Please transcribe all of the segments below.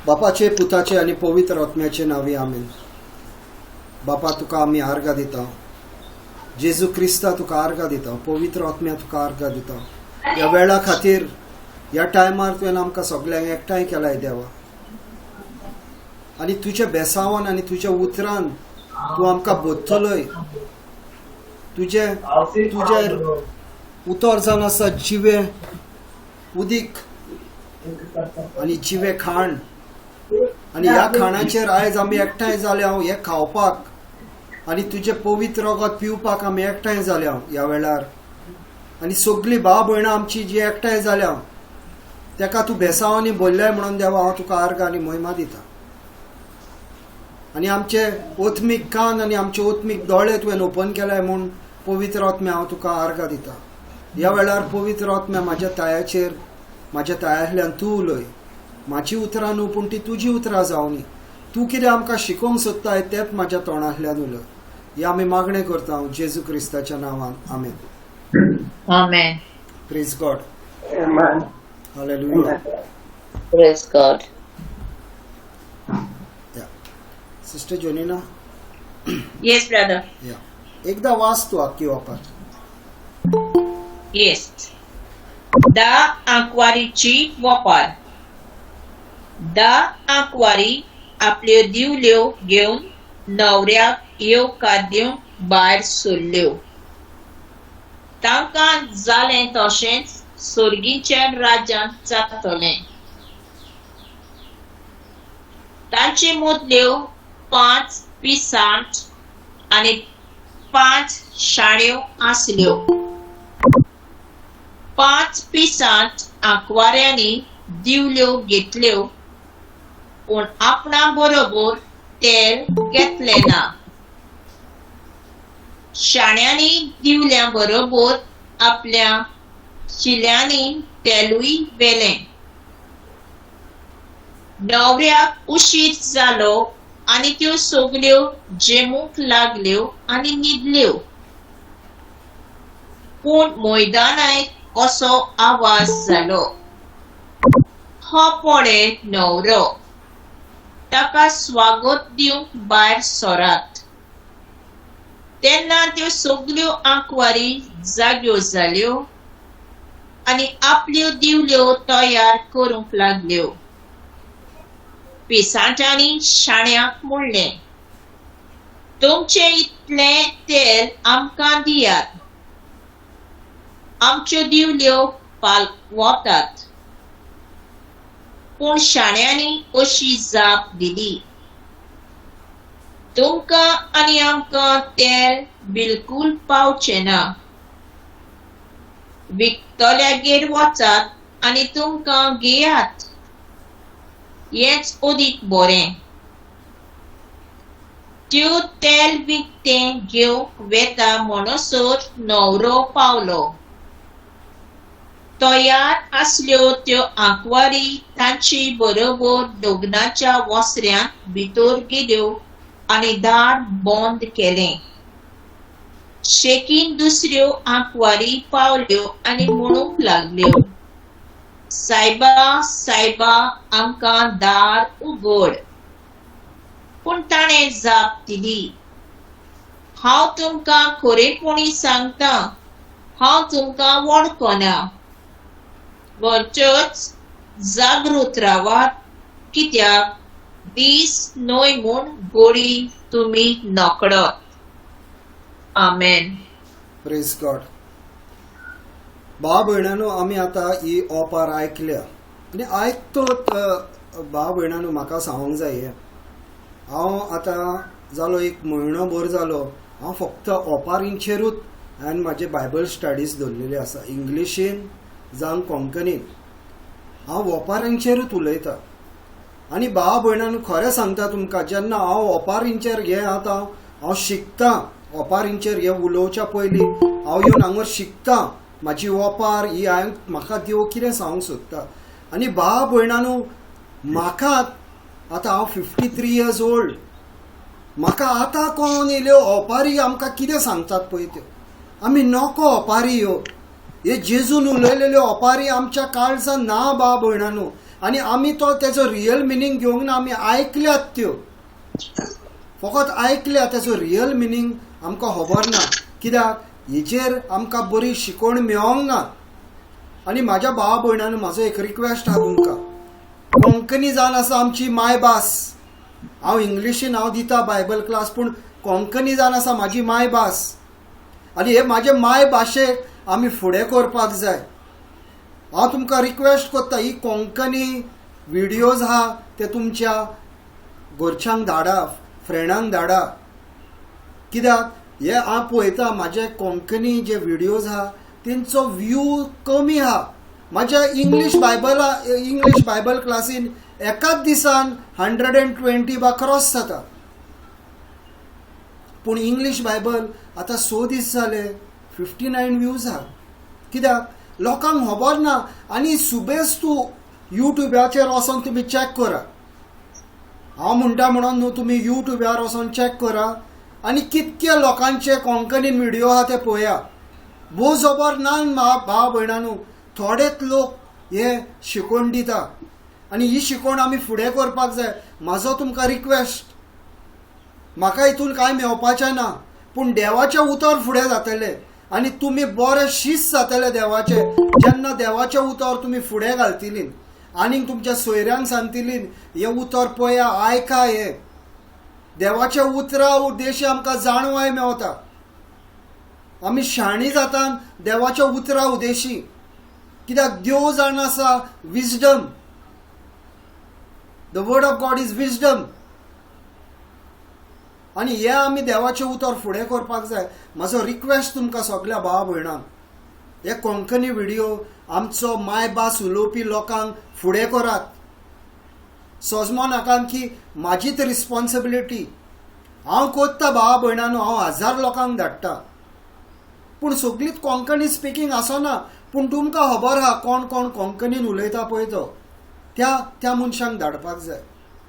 बापाचे, पुताचे आनी पवित्र आत्म्याचे नांवी, आमेन. बापा, तुका आमी आर्गां दिता. जेजू क्रिस्ता, तुका आर्गां दिता. पवित्र आत्म्या, तुका आर्गां दिता. ह्या वेळा खातीर, ह्या टायमार तुवें आमकां सगल्यांक एकठांय केलाय देवा आनी तुज्या बेसावान आनी तुज्या उतरान तूं आमकां बोधतलोय. तुजें तुजें उतर जावन आसा जिवें उदीक आनी जिवें खाण आनी ह्या खाणाचेर आयज आमी एकठांय जाल्या हें खावपाक आनी तुजें पवित्र रगत पिवपाक आमी एकठांय जाल्या ह्या वेळार. आनी सगळीं भाव भयणां आमची जी एकठांय जाल्या तेका तूं बेसांवांनी बोल्ल्याय म्हणून देवा हांव तुका आर्गां आनी मोहिमा दिता. आनी आमचे ओत्मीक कान आनी आमचे ओत्मीक दोळे तुवें ओपन केलाय म्हूण पवित्र आत्म्या हांव तुका आर्गां दिता. ह्या वेळार पवित्र आत्म्या म्हाज्या तायाचेर, म्हाज्या तायांतल्यान तूं उलय. म्हाजी उतरां न्हू पूण ती तुजी उतरां जावनी. तूं कितें आमकां शिकोवंक सोदताय तेंच म्हाज्या तोंडांतल्यान उलय. हे आमी मागणें करता जेजू क्रिस्ताच्या नांवान, आमेन. Amen. Praise God. Amen. Hallelujah. Praise God. Sister Jonina. Yes, brother. या, एकदा वाच तूं आख्खी वापर. Yes. 10 आंकवारीची वोपार. 10 आंकवारी आपल्यो दिवल्यो घेवन न्हवऱ्याक येवकार दिवंक भायर सरल्यो. तांकां जालें तशेंच सर्गीच्या राज्यांत जातलें. तांचे मदल्यो 5 पिसांट आनी 5 शाण्यो आसल्यो. 5 पिसांट आंकवाऱ्यांनी दिवल्यो घेतल्यो पूण आपणा बरोबर तेल घेतलें ना. शाण्यांनी दिवल्या बरोबर आपल्या शिल्यांनी तेलूय व्हेलें. न्हवऱ्याक उशीर जालो आनी त्यो सगल्यो जेमूंक लागल्यो आनी न्हिदल्यो. पूण मैदानांत असो आवाज जालो, हो पळय न्हवरो, ताका स्वागत दिवंक भायर सरात. तेन्ना त्यो सगल्यो आंकवारी जाग्यो जाल्यो आनी आपल्यो दिवल्यो तयार करूंक लागल्यो. पिसांट्यांनी शाण्याक म्हणलें, तुमचें इतलें तेल आमकां दियात, आमच्यो दिवल्यो पालवतात. पूण शाण्यांनी अशी जाप दिली, तुमकां आनी आमकां तेल बिलकूल पावचें ना. विकतल्यागेर वचात आनी तुमकां घेयात, हेंच अदीक बरें. त्यो तेल विकतें घेवंक वेता म्हणसर न्हवरो पावलो. तयार आसल्यो त्यो आंकवारी तांचे बरोबर लग्नाच्या वसऱ्यांत भितर गेल्यो आनी दार बंद केलें. शेकीन दुसऱ्यो आंकवारी पावल्यो आनी म्हणूंक लागल्यो, सायबा सायबा आमकां दार उगड. पूण ताणें जाप दिली, हांव तुमकां खरेपणी सांगता, हांव तुमकां वळखना. म्हणटच जागृत रावात, कित्याक दीस न्हय म्हूण गोडी तुमी नकळत. आमेन. Praise God. भाव भयणांनो, आमी आतां ही ओपार आयकल्या आनी आयकतो भाव भयणांनो, म्हाका सांगूंक जाय हें. हांव आतां जालो एक म्हयनो भर जालो हांव फक्त ओपारींचेरूच हांवें म्हाजे बायबल स्टडीज दवरलेले आसा, इंग्लिशीन जावं कोंकणीन. हांव ओपारींचेरूच उलयतां. आनी भाव भयणांनो, खरें सांगता तुमकां, जेन्ना हांव ओपारींचेर हें आतां हांव शिकतां, ओपारींचेर हें उलोवच्या पयलीं हांव येवन हांगा शिकतां म्हाजी ओपार ही हांवें म्हाका देव कितें सांगूंक सोदता. आनी भाव भयणांनो, म्हाका आतां हांव 53 इयर्स ओल्ड, म्हाका आतां कळोन येयल्यो ओपारी आमकां कितें सांगतात पळय त्यो. आमी नको ओपारी ह्यो, हे जेजून उलयलेल्यो ओपारी आमच्या काळजान ना. भाव भयणांनो, आनी आमी तो तेजो रियल मिनींग घेवंक ना. आमी आयकल्यात त्यो, फकत आयकल्या, तेजो रियल मिनींग आमकां खबर ना. कित्याक हेजेर आमकां बरी शिकवण मेळोंक ना. आनी म्हाज्या भावा भयणांनो म्हाजो एक रिक्वेस्ट आहा तुमकां, कोंकणी जावन आसा आमची मायभास. हांव इंग्लिशीन हांव दिता बायबल क्लास, पूण कोंकणी जावन आसा म्हाजी मायभास आनी हे म्हाजे मायभाशेक आमी फुडें करपाक जाय. हांव तुमकां रिक्वेस्ट करता, ही कोंकणी विडियोज आहा ते तुमच्या घरच्यांक धाडा, फ्रेंडांक धाडा. कित्याक हे हांव पळयता म्हाजे कोंकणी जे विडियोज आहा तेंचो व्यू कमी आहा. म्हाज्या इंग्लीश बायबला, इंग्लीश बायबल क्लासीन एकाच दिसान 120 बा क्रॉस जाता, पूण इंग्लीश बायबल आतां 6 दीस जाले 59 व्यूज आहा. कित्याक लोकांक खबर ना. आनी सुबेज तूं युट्यूबाचेर वचोन तुमी चॅक करा, हांव म्हणटा म्हणून न्हू, तुमी युट्यूबार वचोन चॅक करा आनी कितके लोकांचे कोंकणीन विडियो आहा ते पळया. भोव जबर ना भाव भयणांनो, थोडेच लोक हे शिकवण दिता आनी ही शिकवण आमी फुडें करपाक जाय. म्हाजो तुमकां रिक्वेस्ट, म्हाका हितून कांय मेळपाचें ना, पूण देवाचें उतर फुडें जातलें आनी तुमी बरे शीस जातले देवाचे जेन्ना देवाचें उतर तुमी फुडें घालतली आनीक तुमच्या सोयऱ्यांक सांगतली हें उतर पळया, आयका, हे देवाच्या उतरा उद्देशी आमकां जाणवाय मेवता, आमी शाणी जाता देवाच्या उतरा उद्देशी. कित्याक देव जाण आसा wisdom, the word of God is wisdom. आनी हे आमी देवाचें उतर फुडें करपाक जाय. म्हाजो रिक्वेस्ट तुमकां सगल्या भावा भयणांक, हे कोंकणी विडियो आमचो मायभास उलोवपी लोकांक फुडें करात. सोजमो नाका की म्हाजीच रिस्पॉन्सिबिलिटी, हांव कोत्ता भावा भयणांनो, हांव 1000 लोकांक धाडटा, पूण सगळीच कोंकणी स्पिकींग आसना. पूण तुमकां खबर आहा कोण कोण कोंकणीन उलयता पळय तो, त्या त्या मनशांक धाडपाक जाय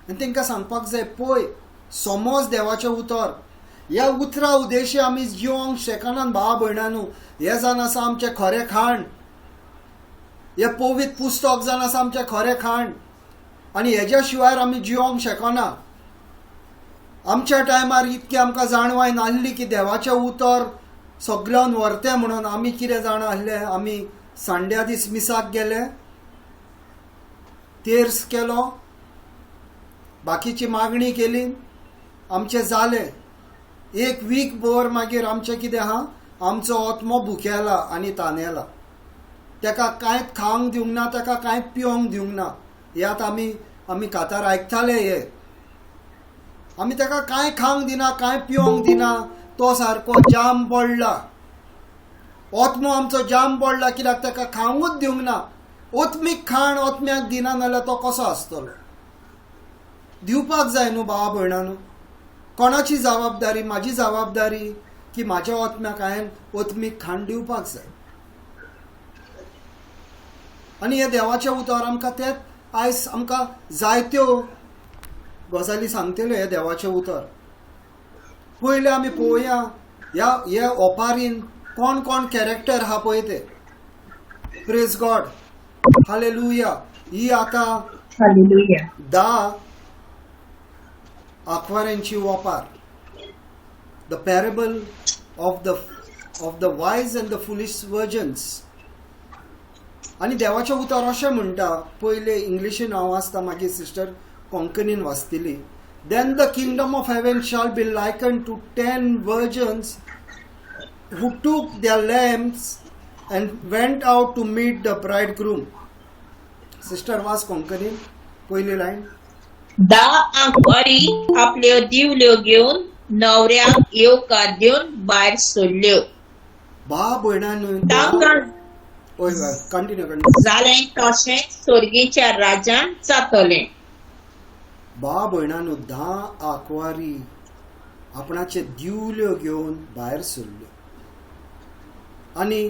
आनी तांकां सांगपाक जाय, पळय समज देवाचें उतर, ह्या उतरा उद्देशी आमी जिवंक शकनात भावा भयणांनो. हें जावन आसा आमचें खरें खाण, हें पवित्र पुस्तक जावन आसा आमचें खरें खाण आनी हेज्या शिवाय आमी जिवंक शकना. आमच्या टायमार इतकी आमकां जाणवाय नासली की देवाचें उतर सगल्यान व्हरतें म्हणून. आमी कितें जाणा आसले, आमी सांड्या दीस मिसाक गेले, तेर्स केलो, बाकीची मागणी केली, आमचें जालें. एक वीक भर मागीर आमचें कितें आहा, आमचो आत्मो भुकेला आनी तानेला, तेका कांयच खावंक दिवंक ना, तेका कांयच पिवंक दिवंक ना. हे आतां आमी आमी कातार आयकताले, हे आमी तेका कांय खावंक दिना, कांय पिवंक दिना, तो सारको जाम पडला, आत्मो आमचो जाम पडला, कित्याक तेका खावंकूच दिवंक ना. ओत्मीक खाण ओत्म्याक दिना नाल्यार तो कसो आसतलो? दिवपाक जाय न्हू भावा भयणांनो. कोणाची जबाबदारी? म्हाजी जबाबदारी की म्हाज्या ओत्म्याक हांवें ओत्मीक खाण दिवपाक जाय. आनी हे देवाचें उतर आमकां तें आयज आमकां जायत्यो गजाली सांगतल्यो. हें देवाचें उतर पयलें आमी पळोवया ह्या हे ओपारीन कोण कोण कॅरेक्टर आहा पळय ते. Praise God, hallelujah. ही आतां 10 आंकवारांची ओपार, the parable of the wise and the foolish virgins. आनी देवाचें उतर अशें म्हणटा, पयलें इंग्लिशीन हांव वाचता, मागीर सिस्टर कोंकणीन वाचतली. Then the kingdom of heaven shall be likened to 10 virgins who took their lamps and went out to meet the bridegroom. Sister वाच कोंकणीन पयली लायन. 10 आंकवारी आपल्यो दिवल्यो घेवन नवऱ्याक येवकार दिवन भायर सरल्यो. बा भयणांनो, तांकां कंटिन्यू कंटिन्यू. जालें तशेंच स्वर्गीच्या राजान जातलें. बा भयणांनो, 10 आंकवारी आपणाचे दिवल्यो घेवन भायर सरल्यो. आनी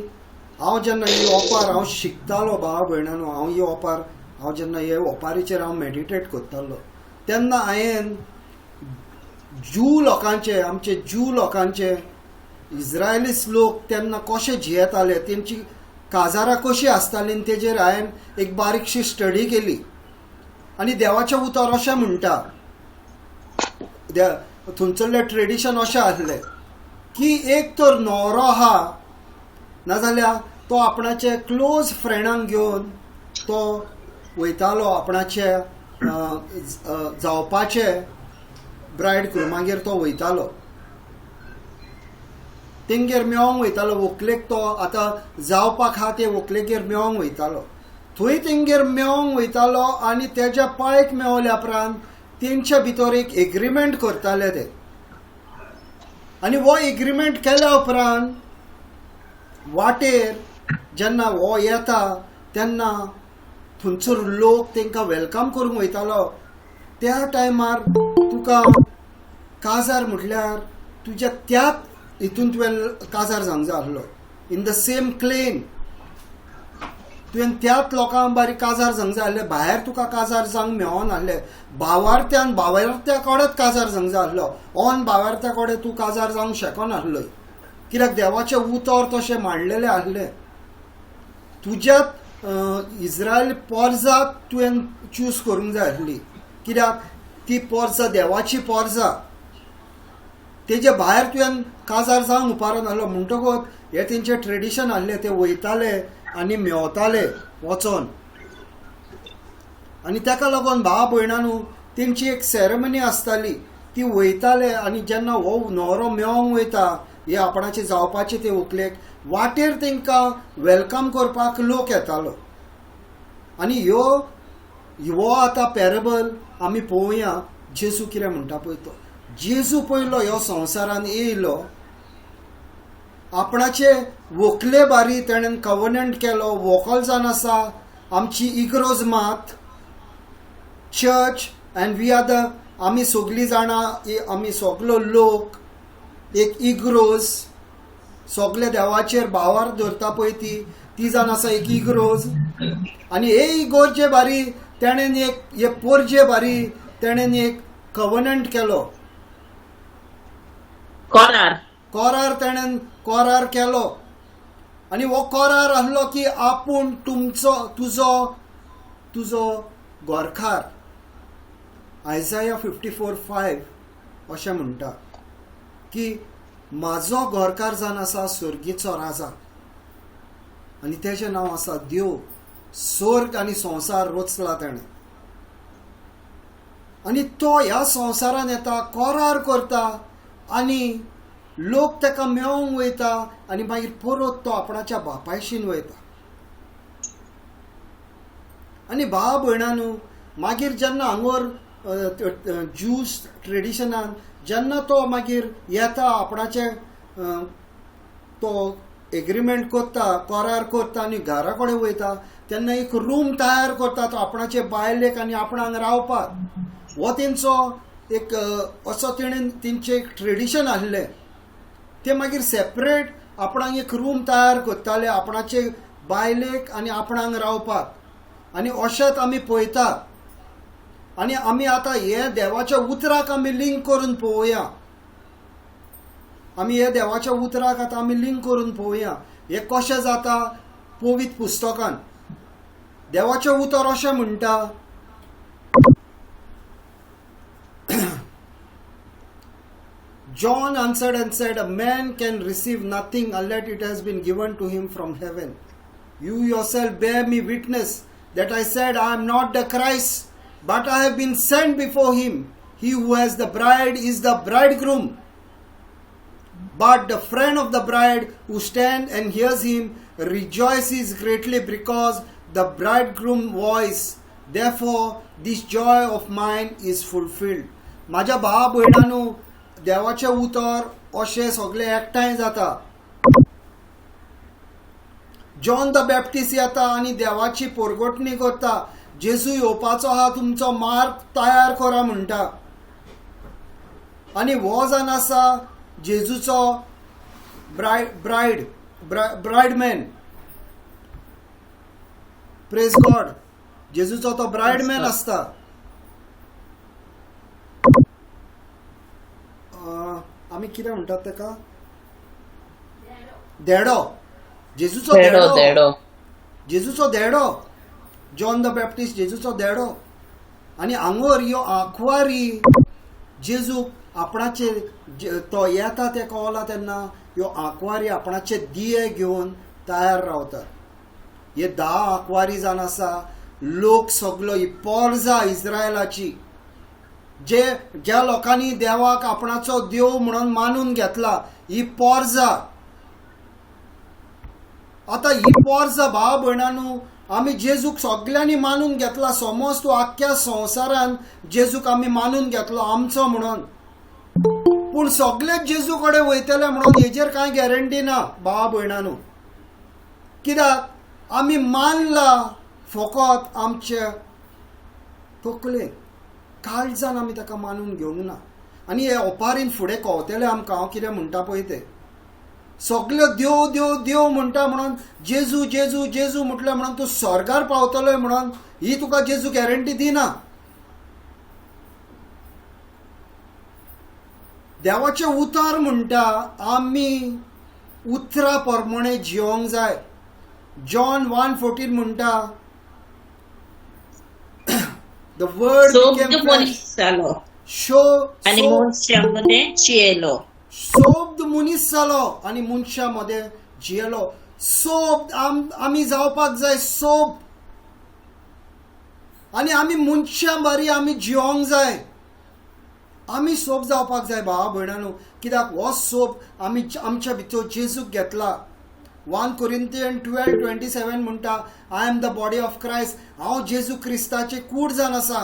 हांव जेन्ना ही ओपार हांव शिकतालो भाव भयणांनो, हांव ही ओपार हांव जेन्ना हे ओपारीचेर हांव मेडिटेट करतालो तेन्ना हांवें ज्यू लोकांचे, आमचे ज्यू लोकांचे इज्रायलीस लोक तेन्ना कशे जियेताले, तेंची काजारां कशी आसताली तेजेर हांवें एक बारीकशी स्टडी केली. आनी देवाचें उतर अशें म्हणटा, थंयसरलें ट्रेडिशन अशें आसलें की एक तर न्हवरो आहा नाजाल्यार तो आपणाचे क्लोज फ्रेंडांक घेवन तो वयतालो आपणाचे जावपाचे ब्रायड ग्रुमागेर तो वयतालो, तेंगेर मेवोंक वयतालो. व्हंकलेक तो आतां जावपाक आहा ते व्हंकलेगेर मेवोंक वयतालो. थंय तेंगेर मेवोंक वयतालो आनी तेज्या पायक मेवल्या उपरांत तेंच्या भितर एक एग्रीमेंट करताले ते. आनी हो एग्रीमेंट केल्या उपरांत वाटेर जेन्ना हो येता तेन्ना थंयसर लोक तांकां welcome करूंक वयतालो. त्या टायमार तुका काजार म्हटल्यार तुज्या त्याच हितून तुवें काजार जावंक जाय आसलो, इन the same क्लेन तुवें त्याच लोकां बारी काजार जावंक जाय आसलें. भायर तुका काजार जावंक मेळनासलें. भावार्थ्यान भावार्थ्या कडेच काजार जावंक जाय आसलो, ऑन भावार्थ्या कडेन तूं काजार जावंक शकनासलो, कित्याक देवाचें उतर तशें मांडलेलें आसलें. तुज्यात इज्रायल पोरजा तुवें चूज करूंक जाय आसली, कित्याक ती पोरजा देवाची पोरजा, तेजे भायर तुवें काजार जावंक उपारनासलो. म्हणटकूच हें तेंचें ट्रेडिशन आसलें, ते वयताले आनी मेवताले वचोन. आनी तेका लागून भाव भयणानू तेंची एक सेरेमनी आसताली, ती वयताले आनी जेन्ना हो न्हवरो मेवोंक वयता हे आपणाचे जावपाचे ते व्हंकलेक, वाटेर तेंकां welcome करपाक लोक येतालो. आनी ह्यो हो आतां पॅरेबल आमी पळोवया जेजू कितें म्हणटा पळय तो. जेजू पयलो ह्यो संवसारान येयलो, आपणाचे व्हंकले बारी तेणेन कवनंट केलो. व्हंकल जावन आसा आमची इग्रोज मात church, and we are the, आमी सगलीं जाणां, आमी सगलो लोक एक इग्रोज, सगले देवाचेर भावार धरता पळय ती जावन आसा एक इग्रोज. आनी हे इगोर्जे बारी तेणेन एक, हे पोरजे बारी तेणेन एक कवनंट केलो, कोरार, कोरार तेणेन कोरार केलो. आनी हो कोरार आसलो की आपूण तुमचो तुजो तुजो गोरखार. आयजाया 54:5 अशें म्हणटा की म्हाजो गोरकार जावन आसा स्वर्गीचो राजा, आनी तेजें नांव आसा देव. स्वर्ग आनी संवसार रचला तेणें, आनी तो ह्या संवसारान येता, कोरार करता आनी लोक ताका मेळोंक वयता आनी मागीर परत तो आपणाच्या बापायशीन वयता. आनी भाव भयणानू मागीर जेन्ना हांगर ज्यूस ट्रेडिशनान जेन्ना तो मागीर येता आपणाचे तो एग्रीमेंट करता, करार करता आनी घरा कडेन वयता तेन्ना एक रूम तयार करता तो आपणाचे बायलेक आनी आपणाक रावपाक. हो तेंचो एक असो तेणेन तेंचें एक ट्रेडिशन आसलें. ते मागीर सेपरेट आपणाक एक रूम तयार करताले आपणाचे बायलेक आनी आपणाक रावपाक. आनी अशेंच आमी पळयतात. आनी आमी आतां हे देवाच्या उतराक आमी लिंक करून पळोवया, आमी हे देवाच्या उतराक आतां आमी लिंक करून पळोवया हें कशें जाता पवित्र पुस्तकान. देवाचें उतर अशें म्हणटा, John answered and said, a man can receive nothing unless it has been given to him from heaven. You yourself bear me witness that I said, I am not the Christ, but I have been sent before him. He who has the bride is the bridegroom. But the friend of the bride who stands and hears him rejoices greatly because the bridegroom voice. Therefore, this joy of mine is fulfilled. माझ्या भावा भयणांनो, देवाचें उतर अशें सगळें एकठांय जाता. John the Baptist येता आनी देवाची पोरगोटणी करता, जेजू येवपाचो आहा, तुमचो मार्ग तयार करा म्हणटा. आनी हो जावन आसा जेजूचो ब्रायड ब्रायडमॅन. प्रेज गॉड. जेजूचो तो ब्रायडमॅन आसता. आमी कितें म्हणटात ताका? धेडो. जेजूचो धेडो, जेजूचो धेडो, जॉन the Baptist जेजूचो धेडो. आनी हांगोर ह्यो आंकवारी जेजूक आपणाचे तो येता तें कळला तेन्ना ह्यो आंकवारी आपणाचे दिये घेवन तयार रावतात. हे 10 आंकवारी जावन आसा लोक सगलो ही पोरजा इस्रायलाची, जे ज्या लोकांनी देवाक आपणाचो देव म्हणून मानून घेतला ही पोरजा. आतां ही पोरजा भाव भयणांनो आमी जेजूक सगल्यांनी मानून घेतला. समज तूं आख्ख्या संवसारान जेजूक आमी मानून घेतलो आमचो म्हणून, पूण सगळेच जेजू कडेन वयतले म्हणून हेजेर कांय गॅरंटी ना भावा भयणांनो. कित्याक आमी मानला फकत आमचे तकलेन, काळजान आमी ताका मानून घेवंक ना. आनी हे ओपारीन फुडें कवतले आमकां हांव कितें म्हणटा पळय तें. सगल्यो देव देव देव म्हणटा म्हणून जेजू जेजू जेजू म्हटलें म्हणून तूं स्वर्गार पावतलोय म्हणून ही तुका जेजू गॅरंटी दिना. देवाचें उतर म्हणटा आमी उतरा प्रमाणे जिवंक जाय. जॉन 1:14 म्हणटा the word शब्द मनीस जालो आनी मनशां मदें जियेलो. सोब आमी जावपाक जाय सोब, आनी आमी मनशां बारी आमी जिवंक जाय. आमी सोब जावपाक जाय भावा भयणांनो, कित्याक हो सोब आमी आमच्या भितर जेजूक घेतला. 1 Corinthians 12:27 म्हणटा I am the body of Christ. हांव जेजू क्रिस्ताचे कूड जावन आसा.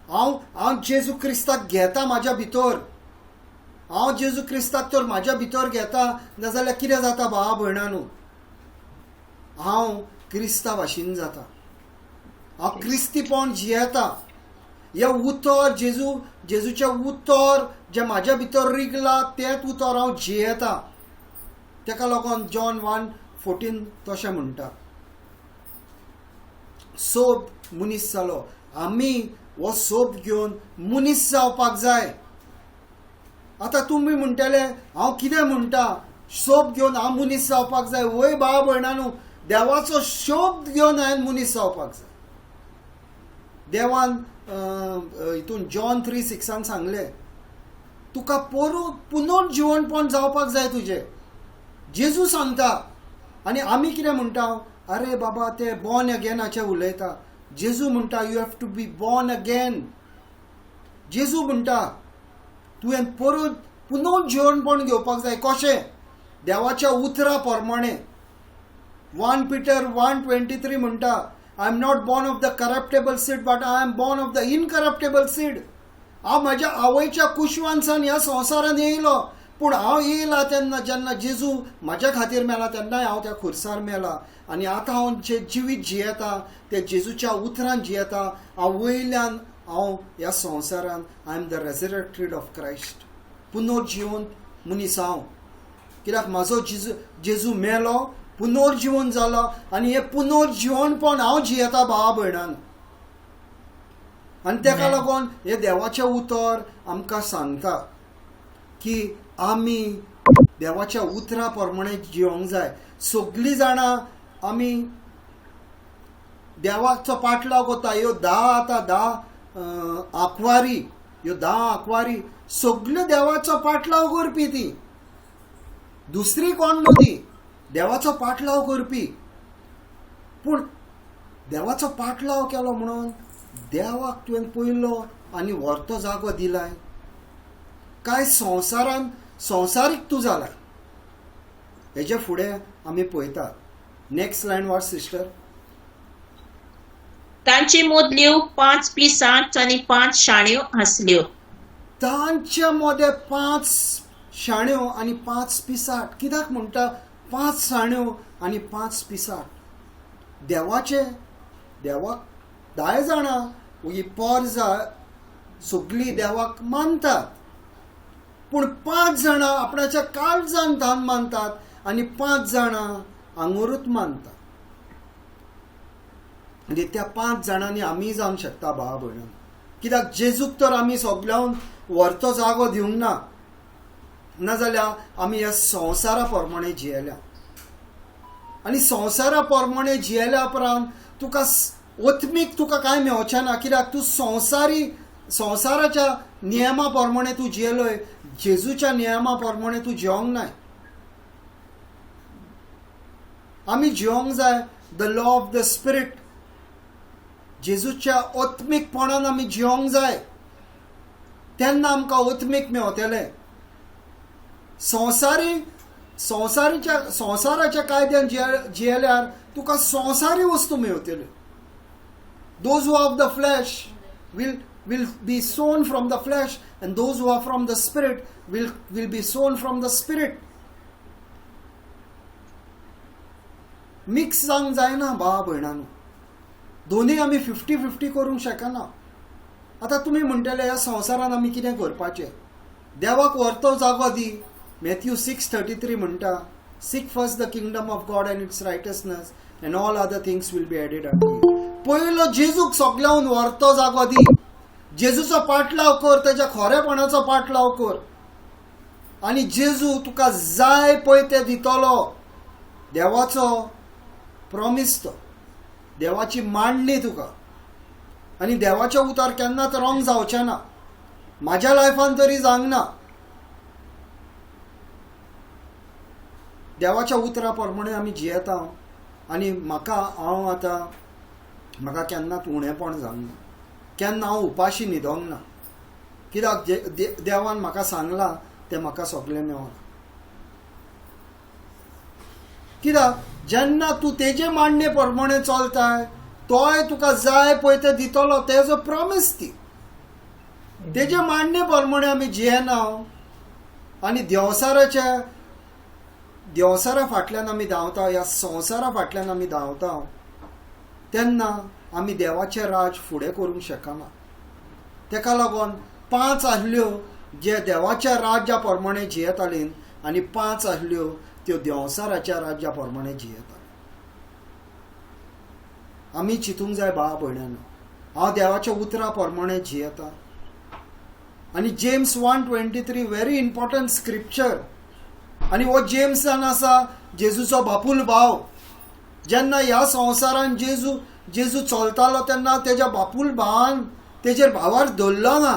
हांव हांव जेजू क्रिस्ताक घेता म्हाज्या भितर. हांव जेजू क्रिस्ताक तर म्हाज्या भितर घेता नाजाल्यार कितें जाता भावा भयणांनो, हांव क्रिस्ता भाशेन जाता, हांव क्रिस्तीपण जियेता. हें उतर जेजू जेजूचें उतर जें म्हाज्या भितर रिगला तेंच उतर हांव जियेता. तेका लागून जॉन 1:14 तशें म्हणटा सोब मनीस जालो. आमी हो सोब घेवन मनीस जावपाक जाय. आतां तुमी म्हणटले हांव कितें म्हणटा, सोब घेवन हांव मनीस जावपाक जाय. वय भाव भयणांनो, देवाचो शोब घेवन हांवें मनीस जावपाक जाय. देवान हितून जॉन 3:6 सांगलें तुका पोरू पुनर्जिवनपण जावपाक जाय तुजें. जेजू सांगता आनी आमी कितें म्हणटा, अरे बाबा ते बॉर्न अगेनाचे उलयता. जेजू म्हणटा you have to be born again. जेजू म्हणटा तुवें परत पुनर्जिवनपण घेवपाक जाय. कशें? देवाच्या उतरा प्रमाणे. 1 Peter 1:23 म्हणटा I am not born of the corruptible seed but I am born of the incorruptible seed. हांव म्हाज्या आवयच्या कुशवानसान ह्या संवसारान येयलो, पूण हांव येयला तेन्ना जेन्ना जेजू म्हाज्या खातीर मेला तेन्नाय हांव त्या खुर्सार मेला. आनी आतां हांव जें जिवीत जियेता तें जेजूच्या उतरान जियेता. हांव वयल्यान हांव ह्या संवसारान I am the resurrected of Christ, पुनर्जिवंत मनीस हांव. कित्याक म्हाजो जेजू मेलो, पुनर्जिवन जालो आनी हें पुनर्जिवनपण हांव जियेता भावा भयणान. आनी तेका लागून हें देवाचें उतर आमकां सांगता की आमी देवाच्या उतरा प्रमाणे जिवंक जाय. सगळीं जाणां आमी देवाचो पाटलाव करता. ह्यो 10 आतां 10 आंकवारी, ह्यो 10 आंकवारी सगल्यो देवाचो पाटलाव करपी. ती दुसरी कोण न्हू, ती देवाचो पाटलाव करपी. पूण देवाचो पाटलाव केलो म्हणून देवाक तुवें पयलो आनी व्हरतो जागो दिलाय काय संवसारान संवसारीक तूं जालाय. हेजे फुडें आमी पळयतात. नेक्स्ट लायन वाच सिस्टर. तांचे मदल्यो 5 पिसांच आनी 5 शाण्यो आसल्यो. तांचे मदें 5 शाण्यो आनी 5 पिसाट. कित्याक म्हणटा 5 शाण्यो आनी 5 पिसाट? देवाचे देवाक 10 जाणां ही पोरजा सगळीं देवाक मानतात, पूण 5 जाणां आपणाच्या काळजान धान मानतात आनी 5 जाणां आंगोरूच मानतात. म्हणजे त्या 5 जाणांनी आमी जावंक शकता भावा भयणान. कित्याक जेजूक तर आमी सगळ्यान व्हरतो जागो दिवंक ना, नाजाल्यार आमी ह्या संवसारा प्रमाणे जियेल्या. आनी संवसारा प्रमाणे जियेल्या उपरांत तुका ओत्मीक तुका कांय मेवचें ना, कित्याक तूं संवसारी संवसाराच्या नियमा प्रमाणे तूं जियेलोय, जेजूच्या नियमा प्रमाणे तूं जिवंक नाय. आमी जिवंक जाय the law of the spirit. जेजूच्या ओत्मीकपणान आमी जिवंक जाय, तेन्ना आमकां ओत्मीक मेवतलें. संवसारी संवसारीच्या संवसाराच्या कायद्यान जियेल्यार तुका संवसारी वस्तू मेवतल्यो. Those who are of the flesh will be sown from the flesh, and those who are from the spirit will be sown from the spirit. Mix जावंक जायना भावा भयणांनो, दोनूय आमी 50-50 करूंक शकना. आतां तुमी म्हणटले ह्या संवसारान आमी कितें करपाचें? देवाक व्हरतो जागो दी. मॅथ्यू 6:33 म्हणटा, seek first the kingdom of God and its righteousness and all other things will be added unto you. पयलो जेजूक सगळ्याहून व्हरतो जागो दी. जेजूचो पाटलाव कर, तेज्या खरेपणाचो पाटलाव कर, आनी जेजू तुका जाय पळय तें दितलो. देवाचो प्रॉमीस तो, देवाची मांडणी तुका. आनी देवाचें उतर केन्नाच रॉंग जावचें ना. म्हाज्या लायफान तरी जावंक ना. देवाच्या उतरा प्रमाणे आमी जियेता आनी म्हाका हांव आतां म्हाका केन्नाच उणेपण जावंक ना, केन्ना हांव उपाशी न्हिदोंक ना, कित्याक देवान म्हाका सांगलां तें म्हाका सगळें मेवना. कित्याक जेन्ना तूं तेजे मांडणे प्रमाणे चलताय, तोय तुका जाय पळय तें दितलो. तेजो प्रॉमीस ती. तेजे मांडणे प्रमाणे आमी जियेना आनी देवसाराच्या देवसारा फाटल्यान आमी धांवता, ह्या संवसारा फाटल्यान आमी धांवता, तेन्ना आमी देवाचें राज फुडें करूंक शकना. तेका लागून 5 आसल्यो जे देवाच्या राज्या प्रमाणे जियेतालीं आनी 5 आसल्यो त्यो देवसाराच्या राज्या प्रमाणे जियेताल्यो. आमी चिंतूंक जाय भावा भयणांनो, हांव देवाच्या उतरा प्रमाणे जियेता. आनी James 1:23 very important scripture. आनी हो जेम्स जावन आसा जेजूचो बापूल भाव. जेन्ना ह्या संवसारान जेजू चलतालो तेन्ना तेज्या बापूल भावान तेजेर भावार धरलो ना,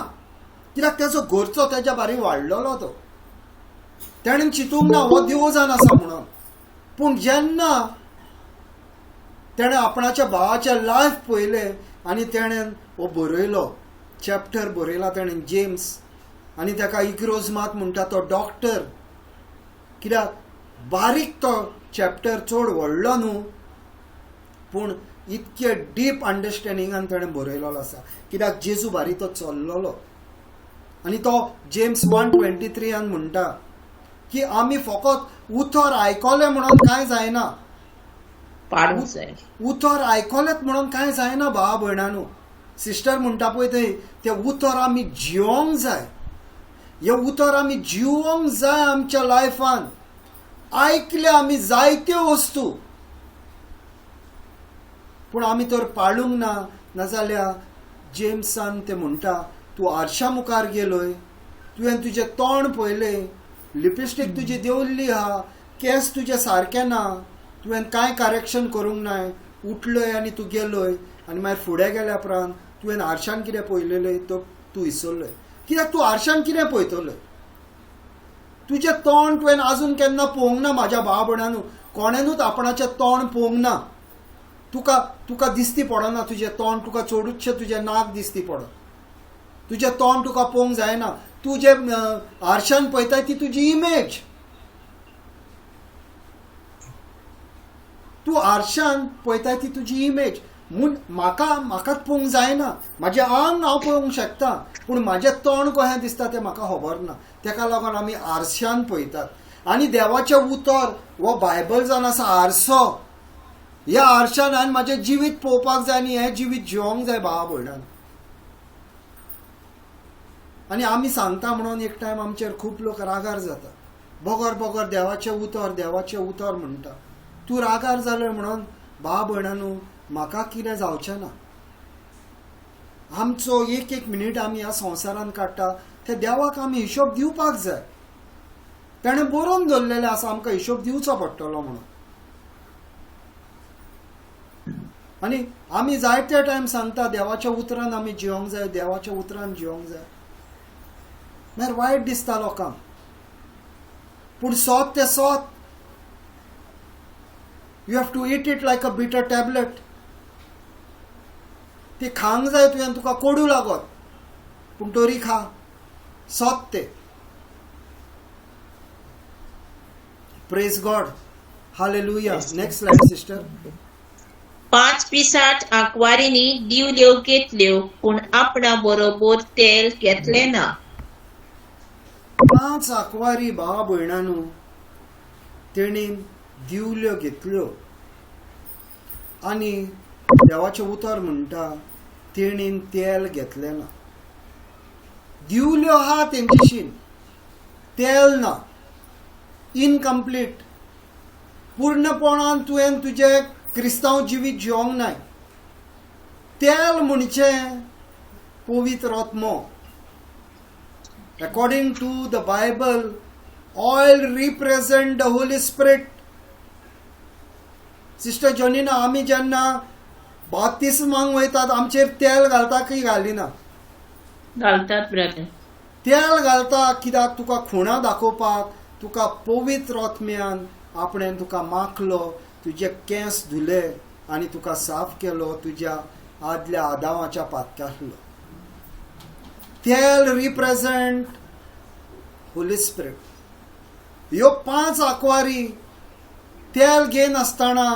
कित्याक तेजो घरचो तेज्या बारी वाडलेलो तो. तेणें चिंतूंक ना हो देव जावन आसा म्हणून. पूण जेन्ना तेणें आपणाच्या भावाचें लायफ पळयलें आनी तेणें हो बरयलो चॅप्टर बरयला तेणें जेम्स, आनी तेका इग्रोज मात म्हणटा तो डॉक्टर, कित्याक बारीक तो चॅप्टर चड व्हडलो न्हू, पूण इतके डीप अंडरस्टँडिंगान तेणें बरयलेलो आसा, कित्याक जेजू बारी तो चल्लोलो. आनी तो जेम्स 1:23 म्हणटा की आमी फकत उतर आयकलें म्हणून कांय जायना, उतर आयकलेंच म्हणून कांय जायना भावा भयणांनो. सिस्टर म्हणटा पळय तें उतर आमी जिवोंक जाय. हें उतर आमी जिवोंक जाय आमच्या लायफान. आयकल्या आमी जायत्यो वस्तू, पूण आमी तर पाळूंक ना. नाजाल्यार जेम्सान ते म्हणटा, तूं आरशा मुखार गेलोय, तुवें तुजें तोंड पळयलें, लिपस्टीक तुजी देंवल्ली आहा, केंस तुजे सारके ना, तुवें कांय करेक्शन करूंक नाय, उठलोय आनी तूं गेलोय, आनी मागीर फुडें गेल्या उपरांत तुवें आरशान कितें पळयलेलें तो तूं विसरलोय. कित्याक तूं आरशान कितें पळयतलोय? तुजें तोंड तुवें आजून केन्ना पळोवंक ना. म्हाज्या भाव भयणांनो, कोणेनूच आपणाचें तोंड पळोवंक ना. तुका तुका दिसती पडना तुजें तोंड, तुका चडूचशें तुजें नाक दिसती पडत, तुजें तोंड तुका पळोवंक जायना. तूं जें आरशान पळयताय ती तुजी इमेज. तूं आरशान पळयताय ती तुजी इमेज. म्हूण म्हाका म्हाकाच पळोवंक जायना. म्हाजें आंग हांव पळोवंक शकता, पूण म्हाजें तोंड कशें दिसता तें म्हाका खबर ना. तेका लागून आमी आरशान पळयतात. आनी देवाचें उतर हो बायबल जावन आसा आरसो. ह्या आरशान हांवें म्हाजें जिवीत पळोवपाक जाय आनी हें जिवीत जिवोंक जाय भावा भयणान. आनी आमी सांगता म्हणून एक टायम आमचेर खूब लोक रागार जाता. बगर बगर देवाचें उतर देवाचें उतर म्हणटा. तूं रागार जालो म्हणून भाव भयणांनो म्हाका कितें जावचें ना. आमचो एक एक मिनीट आमी ह्या संवसारान काडटा ते देवाक आमी हिशोब दिवपाक जाय. ताणें बरोवन दवरलेलें आसा, आमकां हिशोब दिवचो पडटलो म्हणून. आनी आमी जायते टायम सांगता देवाच्या उतरान आमी जिवंक जाय, देवाच्या उतरान जिवंक जाय. मागीर वायट दिसता लोकांक, पूण सोत तें सोत. You have to eat it like a bitter tablet. ती खावंक जाय तुवें, तुका कोडू लागत पूण तरी खा, सोत तें. Praise God, hallelujah. Next slide sister. 5 Pisat आंकवारींनी दिवल्यो घेतल्यो पूण आपणा बरोबर तेल घेतलें ना. 5 आंकवारी भावा भयणांनो तेणी दिवल्यो घेतल्यो आनी देवाचें उतर म्हणटा तेणीन तेल घेतलें ना. दिवल्यो आहा तेंचेशीन, तेल ना, इनकम्प्लीट. पूर्णपणान तुवें तुजें क्रिस्तांव जिवीत जिवंक नाय. तेल म्हणचे पवित्र आत्मो. According to the Bible, oil represent the Holy Spirit. Sister Jonina, आमी जेन्ना बाप्तिस्मांक वयतात आमचेर तेल घालता की घालिना? घालतात ब्रदर. तेल घालता कित्याक? तुका खुणा दाखोवपाक, तुका पवित्र आत्म्यान आपणें तुका माखलो, तुजे केंस धुले आनी तुका साफ केलो तुज्या आदल्या आदावाच्या पातकांतलो. तेल रिप्रेझेंट होली स्पिरिट. ह्यो 5 आंकवारी तेल घेनासतना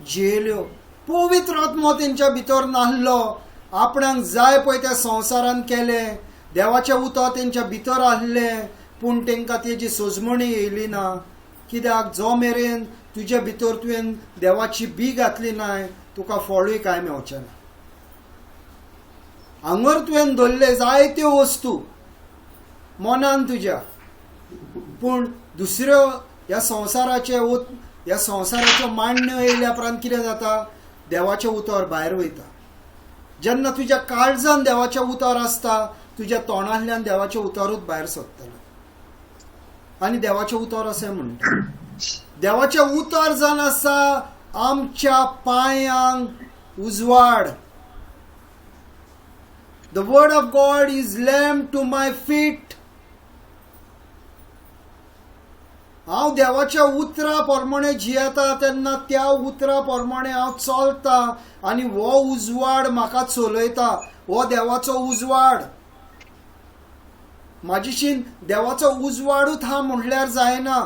जियेल्यो. पवित्र आत्मो तेंच्या भितर नासलो, आपणाक जाय पळय त्या संवसारान केलें, देवाचें उतर तेंच्या भितर आसलें पूण तेंकां तेजी सोजमणी येयली ना. कित्याक? जो मेरेन तुजे भितर तुवें देवाची बी घातली नाय तुका फळूय कांय मेवचें ना. हांगर तुवें धरले जायत्यो वस्तू मनान तुज्या, पूण दुसऱ्यो ह्या संवसाराचे ह्या संवसाराच्यो मांडण्यो येयल्या उपरांत कितें जाता? देवाचें उतर भायर वयता. जेन्ना तुज्या काळजान देवाचें उतर आसता तुज्या तोंडांतल्यान देवाचें उतरूच भायर सरतलें. आनी देवाचें उतर अशें म्हणटा, देवाचें उतर जावन आसा आमच्या पांयांक उजवाड. The word of God is lamp to my feet. हांव देवाच्या उतरा प्रमाणे जियेता तेन्ना त्या उतरा प्रमाणे हांव चलता आनी हो उजवाड म्हाका चलयता. हो देवाचो उजवाड. म्हाजेशीन देवाचो उजवाडूच हा म्हणल्यार जायना,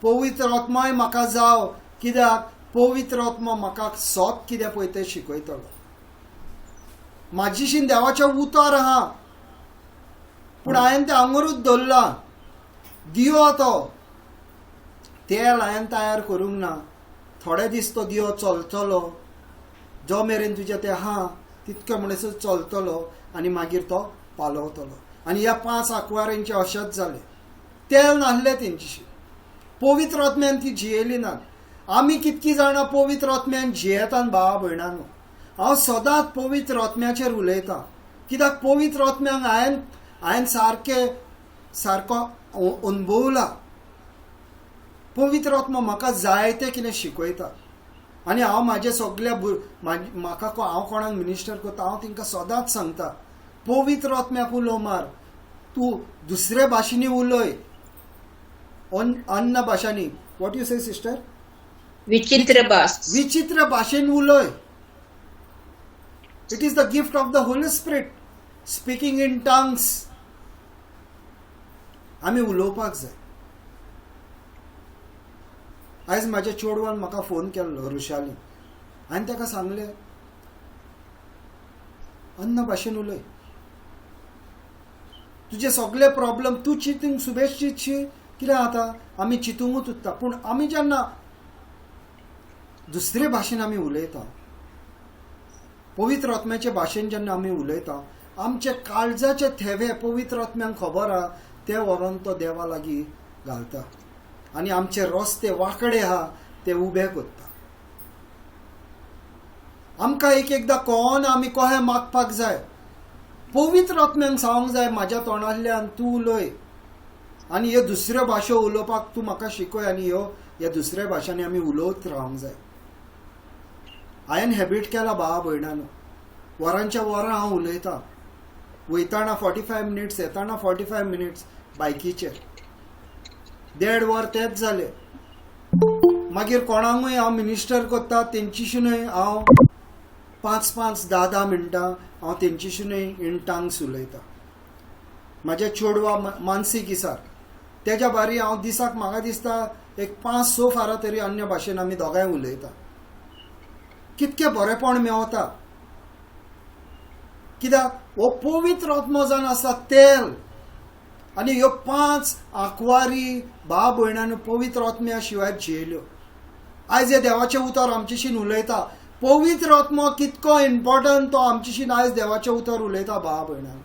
पवित्र आत्माय म्हाका जाव. कित्याक? पवित्र आत्मा म्हाका सोत कितें पळय तें शिकयतलो. म्हाजेशीन देवाचें उतर आहा पूण हांवें तें आंगरूच दवरलां. दियो तो तेल हांवें तयार करूंक ना. थोडे दीस तो दियो चलतलो, जो मेरेन तुजें तें आहा तितके म्हणसर चलतलो आनी मागीर तो पालवतलो. आनी ह्या 5 आंकवारींचें अशेंच जालें. तेल नासलें तेंचेशी, पवित्र आत्म्यान ती जियेली ना. आमी कितकी जाणां पवित्र आत्म्यान जियेतात भावा भयणांनो? हांव सदांच पवित्र आत्म्याचेर उलयतां कित्याक पवित्र आत्म्याक हांवें सारकें सारको अनुभवला. पवित्र आत्मा म्हाका जायतें कितें शिकयता आनी हांव म्हाजे सगल्या म्हाका हांव कोणाक मिनिस्टर करता हांव तांकां सदांच सांगता पवित्र आत्म्याक उलो मार, तूं दुसऱ्या भाशेंनी उलय, अन्य भाशांनी. What you say sister? विचित्र भास, विचित्र भाशेन उलय. It is the gift of the Holy Spirit, speaking in tongues. आमी उलोवपाक जाय. आयज म्हाज्या चेडवान म्हाका फोन केल्लो, रुशाली, आनी ताका सांगलें अन्न भाशेन उलय, तुजे सगळे प्रॉब्लम तूं चिंतूंक सुबेज चिंतशी कितें जाता, आमी चिंतूंकूच उरता. पूण आमी जेन्ना दुसरे भाशेन आमी उलयता, पवित्र आत्म्याचे भाशेन जेन्ना आमी उलयता, आमचे काळजाचे थेवे पवित्र आत्म्यांक खबर आहा, ते व्हरोन तो देवा लागीं घालता आनी आमचे रस्ते वांकडे आहा ते उबे करता. आमकां एक एकदां कळना आमी कशें मागपाक जाय, पवित्र आत्म्यान सांगूंक जाय म्हाज्या तोंडांतल्यान तूं उलय आनी ह्यो दुसऱ्यो भाशो उलोवपाक तूं म्हाका शिकय आनी ह्यो ह्या दुसऱ्या भाशांनी आमी उलोवत रावंक जाय. हांवें हॅबीट केला भावा भयणानो, वरांच्या वरां हांव उलयतां. वयताना 45 मिनिट्स, येताना 45 मिनिट्स बायकीचेर, 1.5 वर तेच जाले. मागीर कोणाकूय हांव मिनिस्टर करता तेंचीशिनूय हांव 5-5, 10-10 मिनटां हांव तेंचीशिनूय इन टांग्स उलयतां. म्हाज्या चेडवा मानसीक इसार तेज्या बारी हांव दिसाक म्हाका दिसता एक 5-6 फारां तरी अन्य भाशेन आमी दोगांय उलयता. कितकें बरेंपण मेवता. कित्याक हो पवित्र आत्मो जावन आसा तेल. आनी ह्यो 5 आंकवारी भाव भयणांनी पवित्र आत्म्या शिवाय जियेल्यो. आयज हे देवाचें उतर आमचेशीन उलयता. पवित्र आत्मो कितको इम्पोर्टंट तो आमचेशीन आयज देवाचें उतर उलयता भाव भयणांनी.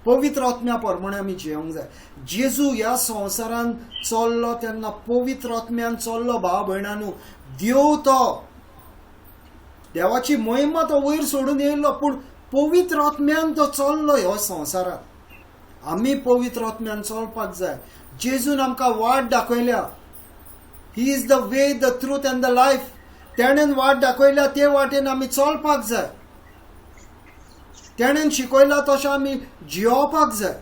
पवित्र आत्म्या प्रमाणे आमी जियेवंक जाय. जेजू ह्या संवसारान चल्लो तेन्ना पवित्र आत्म्यान चल्लो भाव भयणांनो. देव तो देवाची महिमा तो वयर सोडून येयलो, पूण पवित्र आत्म्यान तो चल्लो ह्या संवसारात. आमी पवित्र आत्म्यान चलपाक जाय. जेजून आमकां वाट दाखयल्या. He is the way, the truth and the life. तेणेन वाट दाखयल्या, ते वाटेन आमी चलपाक जाय. तेणेन शिकयला तशें आमी जियोवपाक जाय.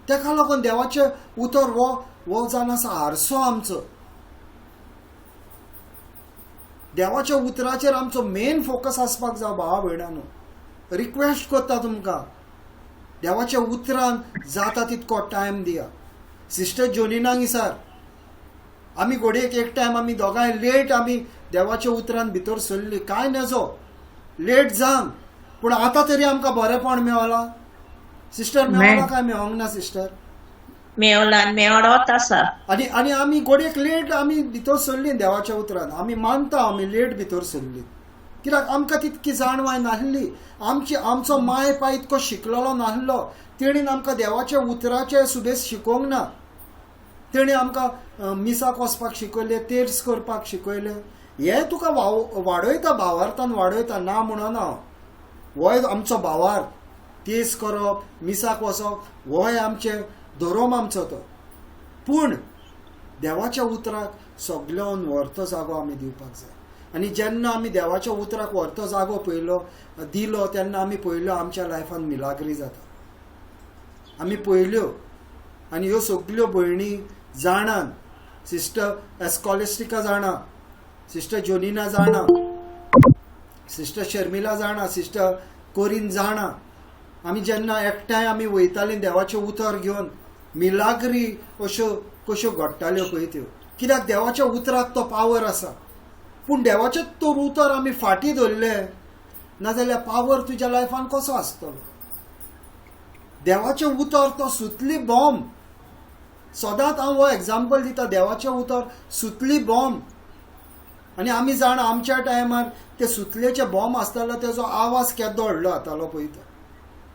तेका लागून देवाचें उतर हो हो जावन आसा हारसो आमचो. देवाच्या उतराचेर आमचो मेन फोकस आसपाक जाय भावा भयणांनो. रिक्वेस्ट करता तुमकां, देवाच्या उतरान जाता तितको टायम दिया. सिस्टर जोनिनाक विचार, आमी घडयेक एक टायम आमी दोगांय लेट आमी देवाच्या उतरान भितर सरली, कांय नजो लेट जावन, पूण आतां तरी आमकां बरेंपण मेवलां. सिस्टर मेवलां काय मेवोंक ना सिस्टर? मेवला, मेवडोत आसा. आनी आनी आमी घडयेक लेट आमी भितर सरली देवाच्या उतरान. आमी मानता आमी लेट भितर सरली, कित्याक आमकां तितकी जाणवाय नासली. आमची आमचो माय पाय इतको शिकलेलो नासलो, तेणीन आमकां देवाच्या उतराचे सुबेस शिकोवंक ना. तेणी आमकां मिसाक वचपाक शिकयलें, तेर्स करपाक शिकयलें. हें तुका वाडयता, भावार्थान वाडयता, ना म्हणना हांव. होय आमचो भावार्थ, तेर्स करप, मिसाक वचप, होय आमचें धोरोम आमचो तो. पूण देवाच्या उतराक सगळ्यान व्हरतो जागो आमी दिवपाक जाय. आनी जेन्ना आमी देवाच्या उतराक व्हरतो जागो पयलो दिलो तेन्ना आमी पयल्यो आमच्या लायफान मिलाग्री जाता. आमी पयल्यो आनी ह्यो सगल्यो भयणी जाणान, सिस्टर एस्कॉलेस्टिका जाणा, सिस्टर जोनिना जाणा, सिस्टर शर्मिला जाणा, सिस्टर कोरीन जाणा. आमी जेन्ना एकठांय आमी वयतालीं देवाचें उतर घेवन, मिलाग्री अश्यो कश्यो घडटाल्यो पळय त्यो. कित्याक देवाच्या उतराक तो पावर आसा. पूण देवाचें तर उतर आमी फाटीं धरलें नाजाल्यार पावर तुज्या लायफान कसो आसतलो? देवाचें उतर तो सुतली बॉम्ब. सदांच हांव हो एग्जाम्पल दिता, देवाचें उतर सुतली बॉम्ब. आनी आमी जाणा आमच्या टायमार ते सुतलेचे बॉम्ब आसतालो तेजो आवाज केदो व्हडलो जातालो पळय तो.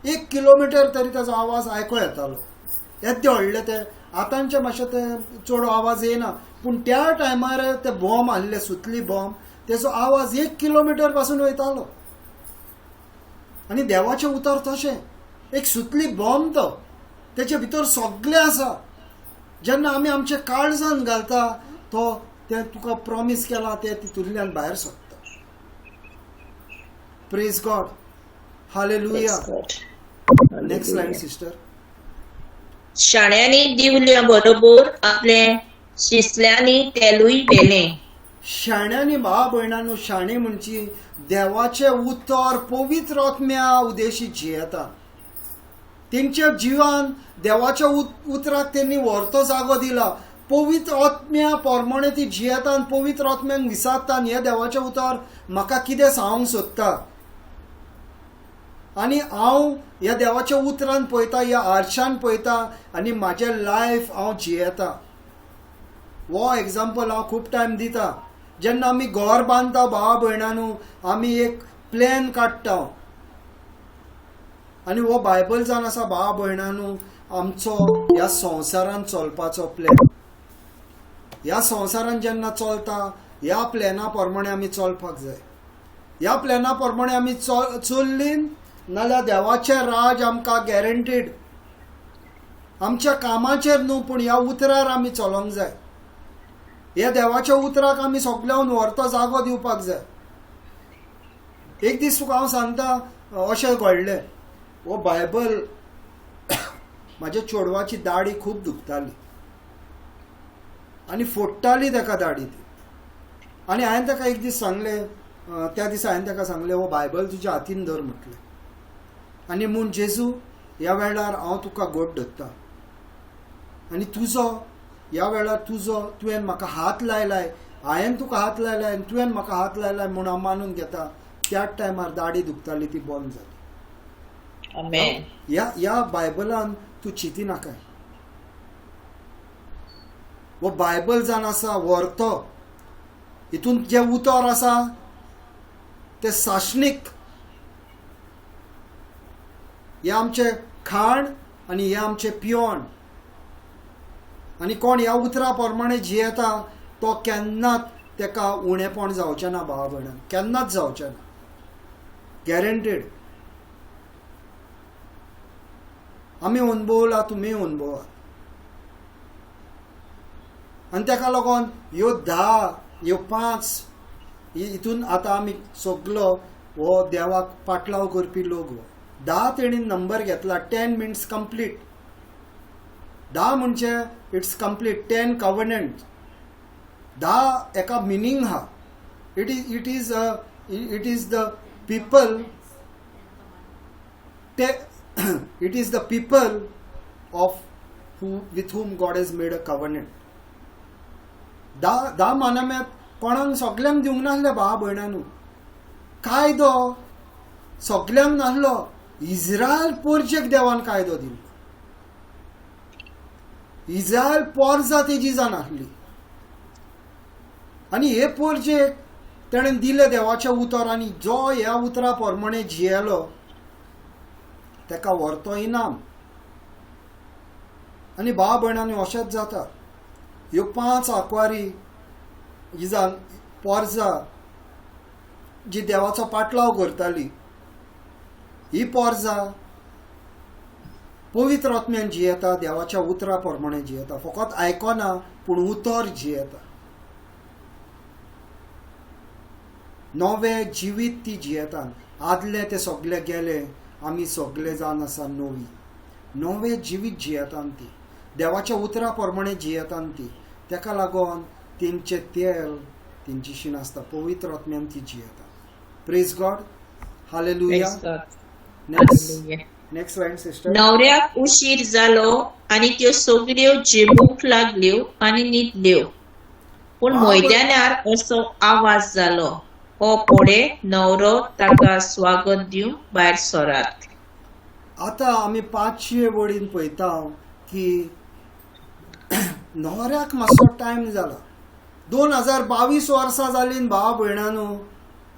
1 किलोमिटर तरी तेजो आवाज आयको येतालो, येद्दे व्हडले ते. आतांचे मातशें ते चड आवाज येना, पूण त्या टायमार ते बॉम्ब आहले सुतली बॉम्ब, तेजो आवाज 1 किलोमिटर पासून वयतालो. आनी देवाचें उतर तशें एक सुतली बॉम्ब तो, तेचे भितर सगळें आसा. जेन्ना आमी आमच्या काळजान घालता तो तें तुका प्रॉमीस केला तें तितूंतल्यान भायर सरता. Praise God, hallelujah. Next line sister. शाण्यांनी दिवल्या बरोबर आपले शिसल्यांनी तेलूय व्हेलें. शाण्यांनी भाव भयणांनो, शाणे म्हणची देवाचें उतर पवित्र आत्म्या उदेशी जियेता. तेंच्या जिवान देवाच्या उतराक तेंणी व्हरतो जागो दिला. पवित्र आत्म्या प्रमाणे ती जियेता आनी पवित्र आत्म्याक विसारता आनी हें देवाचें उतर म्हाका कितें सांगूंक सोदता. आनी हांव ह्या देवाच्या उतरान पळयता, ह्या आरशान पळयता आनी म्हाजें लायफ हांव जियेता. हो एग्जाम्पल हांव खूब टायम दिता. जेन्ना आमी घर बांदता भावा भयणांनो, आमी एक प्लॅन काडटा आनी हो बायबल जावन आसा भावा भयणांनो आमचो ह्या संवसारान चलपाचो प्लॅन. ह्या संवसारान जेन्ना चलता ह्या प्लॅना प्रमाणे आमी चलपाक जाय. ह्या प्लॅना प्रमाणे आमी चल्ली नाल्यार देवाचें राज आमकां गॅरंटीड. आमच्या कामाचेर न्हू, पूण ह्या उतरार आमी चलोंक जाय. ह्या देवाच्या उतराक आमी सगल्यान व्हरतो जागो दिवपाक जाय. एक दीस तुका हांव सांगता अशें घडलें, हो बायबल म्हाज्या चेडवाची दाडी खूब दुखताली आनी फोडटाली ताका दाडी ती. आनी हांवें ताका एक दीस सांगलें, त्या दिसा हांवें ताका सांगलें हो बायबल तुज्या हातीन धर म्हटलें, आनी म्हूण जेजू ह्या वेळार हांव तुका गोड धरता आनी तुजो ह्या वेळार तुजो तुवें म्हाका हात लायलाय, हांवें तुका हात लायलाय आनी तुवें म्हाका हात लायलाय म्हूण हांव मानून घेता. त्याच टायमार दाडी दुखताली ती बंद जाली. ह्या ह्या बायबलान तूं चिंती नाकाय. हो बायबल जावन आसा व्हरतो, हितून जें उतर आसा तें सासणीक. हें आमचें खाण आनी हें आमचें पियोण. आनी कोण ह्या उतरा प्रमाणे जियेता तो केन्नाच तेका उणेपण जावचें ना भावा भयणान, केन्नाच जावचें ना, गॅरंटेड. आमी अणभवला, तुमी अणभवात. आनी तेका लागून ह्यो 10 ह्यो 5 हितून आतां आमी सगलो हो देवाक पाटलाव करपी लोक. हो 10 तेणीन नंबर घेतला, 10 मिन्स कंप्लीट. 10 म्हणजे it's complete, 10 covenant. 10 एका मिनींग हा. It is it is the people, it is the people of who with whom God has made a covenant. 10 मानाम्यात कोणाक सगल्यांक दिवंक नासले भावा भयणानू, कायदो सगल्यांक नासलो. इस्रायल पोरजेक देवान कायदो दिल्लो, इस्रायल पोरजा तेजी जावन आसली आनी हे पोरजेक तेणें दिलें देवाचें उतर आनी जो ह्या उतरा प्रमाणे जियेलो तेका व्हरतो इनाम. आनी भाव भयणांनी अशेंच जाता. ह्यो 5 आंकवारी ही जावन पोरजा जी देवाचो पाटलाव करताली, ही पोरजा पवित्र आत्म्यान जियेता, देवाच्या उतरा प्रमाणे जियेता, फकत आयकना पूण उतर जियेता. नवें जिवीत ती जियेता. आदलें तें सगलें गेलें, आमी सगले जावन आसा नवी, नवें जिवीत जियेता ती, देवाच्या उतरा प्रमाणे जियेता ती. तेका लागून तेंचें तेल तेंची शीण आसता, पवित्र आत्म्यान ती जियेता. Praise God, hallelujah. Next line sister. न्हवऱ्याक उशीर जालो आनी त्यो सगल्यो जेवूंक लागल्यो आनी न्हिदल्यो. पूण मैदानार असो आवाज जालो, हो पळे न्हवरो, ताका स्वागत दिवंक भायर सरात. आतां आमी 5 वळीन पळयता की न्हवऱ्याक मातसो टायम जाला. 2022 वर्सां जालीं भावा भयणानू,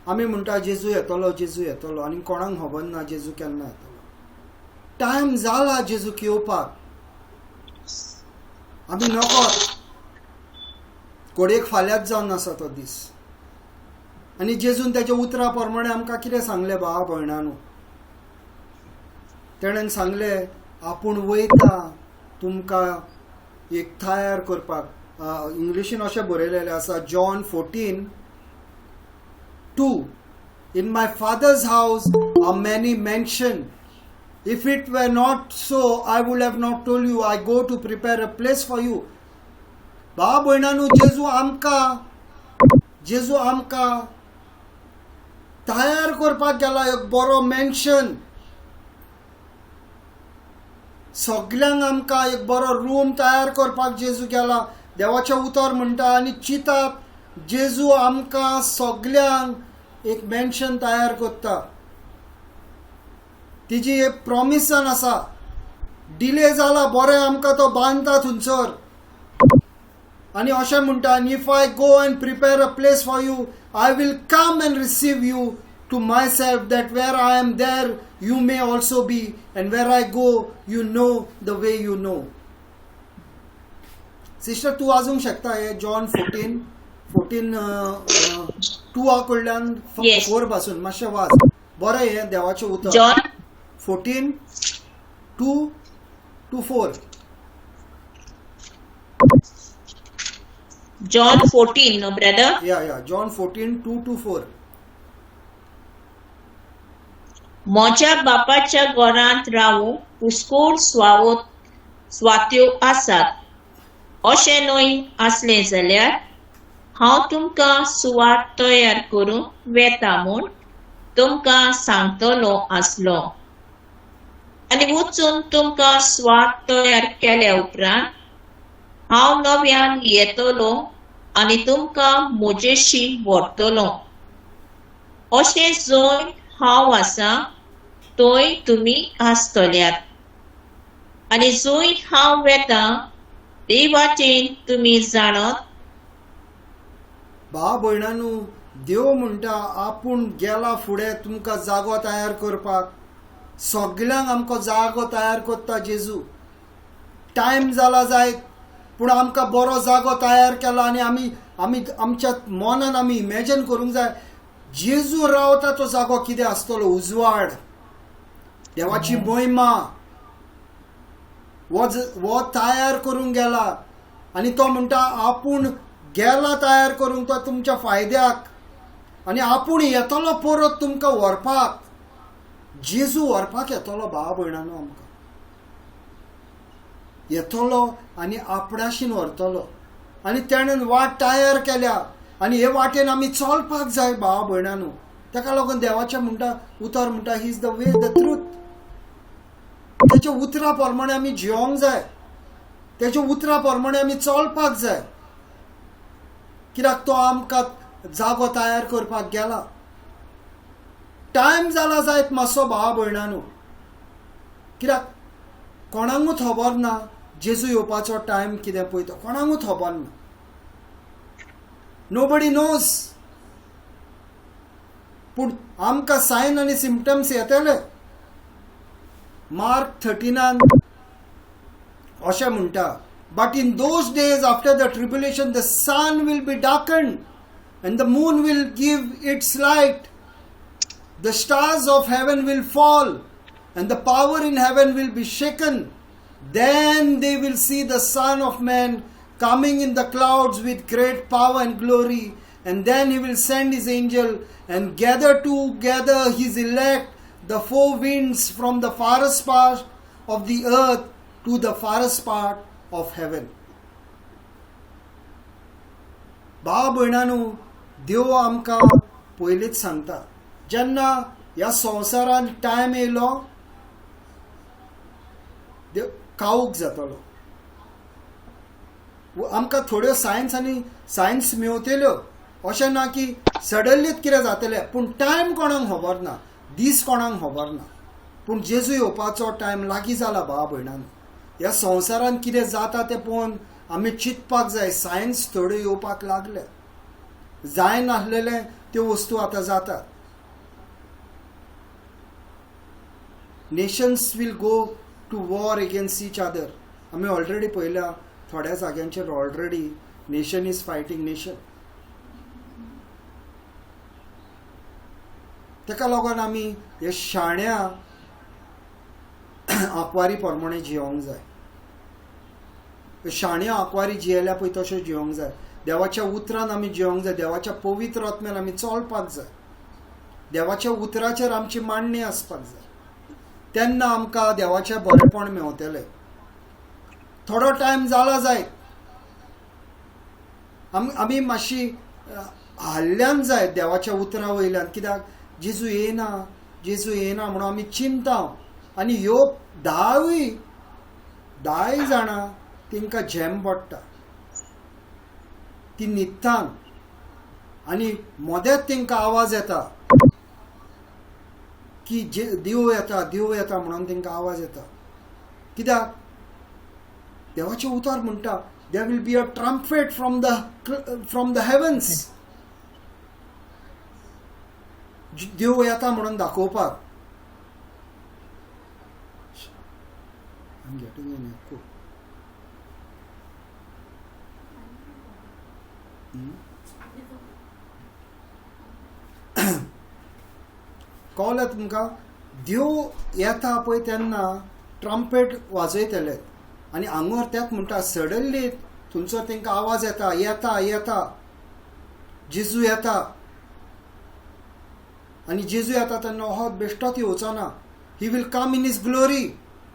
आमी म्हणटा जेजू येतलो, जेजू येतलो, आनी कोणाक खबर ना जेजू केन्ना येतलो. टायम जाला जेजूक येवपाक. आमी नकत घडयेक फाल्यांच जावन आसा तो दीस. आनी जेजून तेच्या उतरा प्रमाणे आमकां कितें सांगलें भावा भयणानू, तेणेन सांगलें आपूण वयता तुमकां एक तयार करपाक. इंग्लिशीन अशें बरयलेलें आसा, John 14:2, in my father's house are many mansion, if it were not so I would have not told you, I go to prepare a place for you. भावा भयणानू, जेजू आमकां, जेजू आमकां तयार करपाक गेला एक बरो मॅन्शन. सगल्यांक आमकां एक बरो रूम तयार करपाक जेजू गेला. देवाचें उतर म्हणटा आनी चिंतात जेजू आमकां सगल्यांक एक मॅन्शन तयार करता. तिजी एक प्रॉमिसन आसा. डिले जाला बरें, आमकां तो बांदता थंयसर. आनी अशें म्हणटा, आनी if I go and prepare a place for you, I will come and receive you to myself, that where I am there you may also be, and where I go you know the way you know. Sister तूं वाजूंक शकता हे John 14:2 कडल्यान 4 पासून मातशें वाज. बरें, हें देवाचें उतर. John 14:2 to 4. John 14, no brother? Yeah yeah, John 14 2 to 4. म्हज्या बापाच्या घरांत रावूंक पुष्कळ स्वात्यो आसात, अशें न्हय आसलें जाल्यार हांव तुमकां सुवात तयार करूंक वेता म्हूण तुमकां सांगतलो आसलो. आनी वचून तुमकां सुवात तयार केल्या उपरांत हांव नव्यान येतलो आनी तुमकां म्हजेशी व्हरतलो. अशें जंय हांव आसा थंय तुमी आसतल्यात, आनी जंय हांव वेता ते वाटेन तुमी जाणत. भाव भयणांनो, देव म्हणटा आपूण गेला फुडें तुमकां जागो तयार करपाक. सगल्यांक आमकां जागो तयार करता जेजू. टायम जाला जायत, पूण आमकां बरो जागो तयार केला आनी आमी आमी आमच्या मनान आमी इमेजन करूंक जाय जेजू रावता तो जागो कितें आसतलो. उजवाड, देवाची महिमा, वो तयार करूंक गेला. आनी तो म्हणटा आपूण गेला तयार करूंक तो तुमच्या फायद्याक, आनी आपूण येतलो परत तुमकां व्हरपाक. जेजू व्हरपाक येतलो भाव भयणांनो, आमकां येतलो आनी आपणाशीन व्हरतलो. आनी तेणेन वाट तयार केल्या आनी हे वाटेन आमी चलपाक जाय भाव भयणांनो. ताका लागून देवाचें म्हणटा उतर म्हणटा, he is the way the truth. तेच्या उतरा प्रमाणे आमी जियोंक जाय, तेच्या उतरा प्रमाणे आमी चलपाक जाय, कित्याक तो आमकां जागो तयार करपाक गेला. टायम जाला जायत मातसो भाव भयणांनो, कित्याक कोणाकूच खबर ना जेजू येवपाचो टायम कितें पळय तो कोणाकूच खबर ना. Nobody knows. पूण आमकां सायन आनी सिमटम्स येतले. मार्क 13 अशें म्हणटा, but in those days after the tribulation the sun will be darkened and the moon will give its light, the stars of heaven will fall and the power in heaven will be shaken. Then they will see the Son of Man coming in the clouds with great power and glory, and then he will send his angel and gather together his elect, the four winds, from the farthest part of the earth to the farthest part of heaven. भाव भयणांनो, देव आमकां पयलींच सांगता, जेन्ना ह्या संवसारांत time येयलो काऊक जातलो. आमकां थोड्यो सायन्स आनी सायन्स मेवतल्यो, अशें ना की सडनलीच कितें जातलें, पूण टायम कोणाक खबर ना, दीस कोणाक खबर ना. पूण जेजू येवपाचो टायम लागीं जाला भाव भयणांनो. ह्या संवसारांत कितें जाता तें पळोवन आमी चिंतपाक जाय. सायन्स थोड्यो येवपाक लागले, जायनासलेले त्यो वस्तू आतां जातात. Nations will go to war against each other. आमी ऑलरेडी पळयल्या थोड्या जाग्यांचेर already nation is fighting nation. ताका लागून आमी हे शाण्या आंकवारी प्रमाणे जियोंक जाय. शाण्या आंकवारी जियेल्या पळय तशें जियोंक जाय. देवाच्या उतरान आमी जियोंक जाय, देवाच्या पवित्र आत्म्यान आमी चलपाक जाय, देवाच्या उतराचेर आमची मांडणी आसपाक जाय. तेन्ना आमकां देवाचें बरेपण मेवतलें. थोडो टायम जाला जायत, आमी मातशी हाल्ल्यान जाय देवाच्या उतरा वयल्यान, कित्याक जेजू येना जेजू येना म्हणून आमी चिंता. आनी ह्यो धाय जाणां तांकां झेम पडटा, ती न्हिदता आनी मदेंच तांकां आवाज येता की देव येता देव येता म्हणून तांकां आवाज येता. कित्याक देवाचें उतर म्हणटा, there will be a trumpet from the heavens. देव येता म्हणून दाखोवपाक. I'm getting an echo. कळ्ळें तुमकां? देव येता पळय तेन्ना ट्रम्पेट वाजयतले आनी आंगोर त्यात म्हणटा सडनली थंयसर तांकां आवाज येता, येता येता, जेजू येता. आनी जेजू येता तेन्ना हो बेश्टोच येवचो ना. He will come in his glory.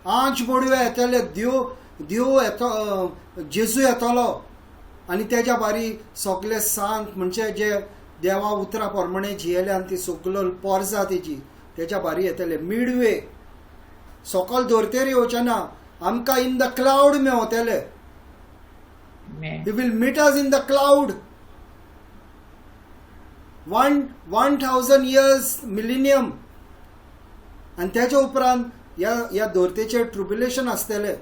आंच बोडव्या येतले, देव देव येतो, जेजू येतलो आनी तेज्या बारी सगळे सांत म्हणजे जे देवा उतरा प्रमाणे जियेले आनी ती सगलो पोरजा तेजी तेज्या बारी येतले. मिडवे सकल धरतेर येवचे ना, आमकां in the cloud मेवतले. He will meet us in the cloud. 1000 years millennium. आनी तेच्या उपरांत ह्या ह्या धरतेचेर ट्रुबुलेशन आसतलें,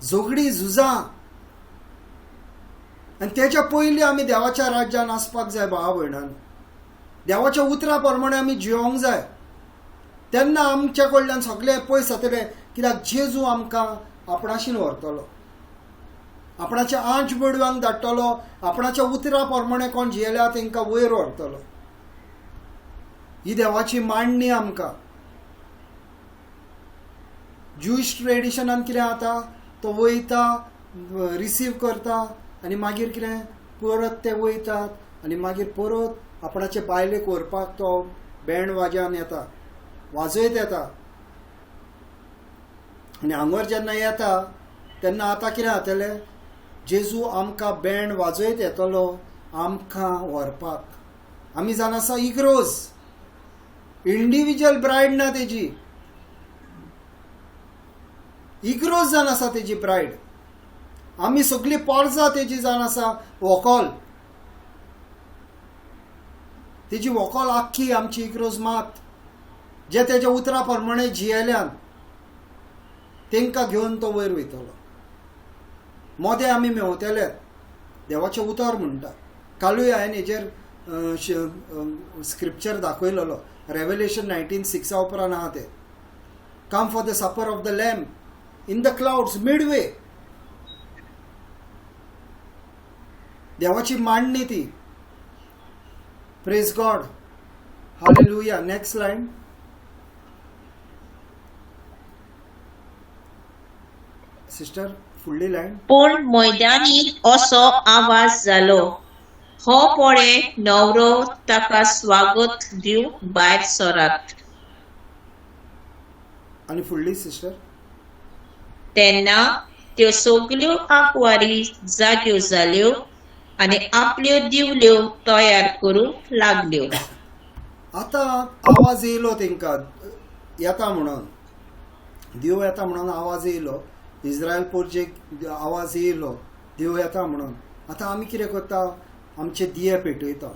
झगडी झुजां. आनी तेच्या पयलीं आमी देवाच्या राज्यान आसपाक जाय भावा भयणान. देवाच्या उतरा प्रमाणे आमी जियोंक जाय, तेन्ना आमच्या कडल्यान सगळें पयस जातलें. कित्याक जेजू आमकां आपणाशीन व्हरतलो, आपणाच्या आंच बडव्यांक धाडटलो, आपणाच्या उतरा प्रमाणे कोण जियेल्या तांकां वयर व्हरतलो. ही देवाची मांडणी आमकां. ज्युइश ट्रेडिशनान कितें जाता, तो वयता रिसीव करता आनी मागीर कितें परत ते वयतात आनी मागीर परत आपणाचे बायलेक व्हरपाक तो बँड वाज्यान येता, वाजयत येता. आनी हांगर जेन्ना येता तेन्ना आतां कितें जातलें, जेजू आमकां बँड वाजयत येतलो आमकां व्हरपाक. आमी जाण आसा इग्रोज, इंडिविज्युअल ब्रायड ना तेजी, इग्रोज जावन आसा तेजी ब्रायड. आमी सगळी पोरजा तेजी जावन आसा व्हंकल, तेजी व्हंकल आख्खी आमची इग्रोज मात, जे तेज्या उतरा प्रमाणे जियेल्यान तांकां घेवन तो वयर वयतलो. मोदें आमी मेवतले, देवाचें उतर म्हणटा. कालूय हांवें हेजेर स्क्रिप्चर दाखयलेलो, रेवलेशन 19:6 उपरांत आहा तें. Come for the supper of the lamb in the clouds midway. देवाची मांडणी ती. Praise God, hallelujah. Next line sister, फुडली लायन. पूण मैदानीत असो आवाज जालो, हो पळे न्हवरो, ताका स्वागत दिवंक भायर सरात. आनी फुडली सिस्टर. तेन्ना त्यो सगल्यो आंकवारी जाग्यो जाल्यो आनी आपल्यो दिवल्यो तयार करूंक लागल्यो. आतां आवाज येयलो तांकां येता म्हणून, देव येता म्हणून आवाज येयलो, इस्रायल पोरजेक आवाज येयलो देव येता म्हणून. आतां आमी कितें करता, आमचे दिये पेटयता.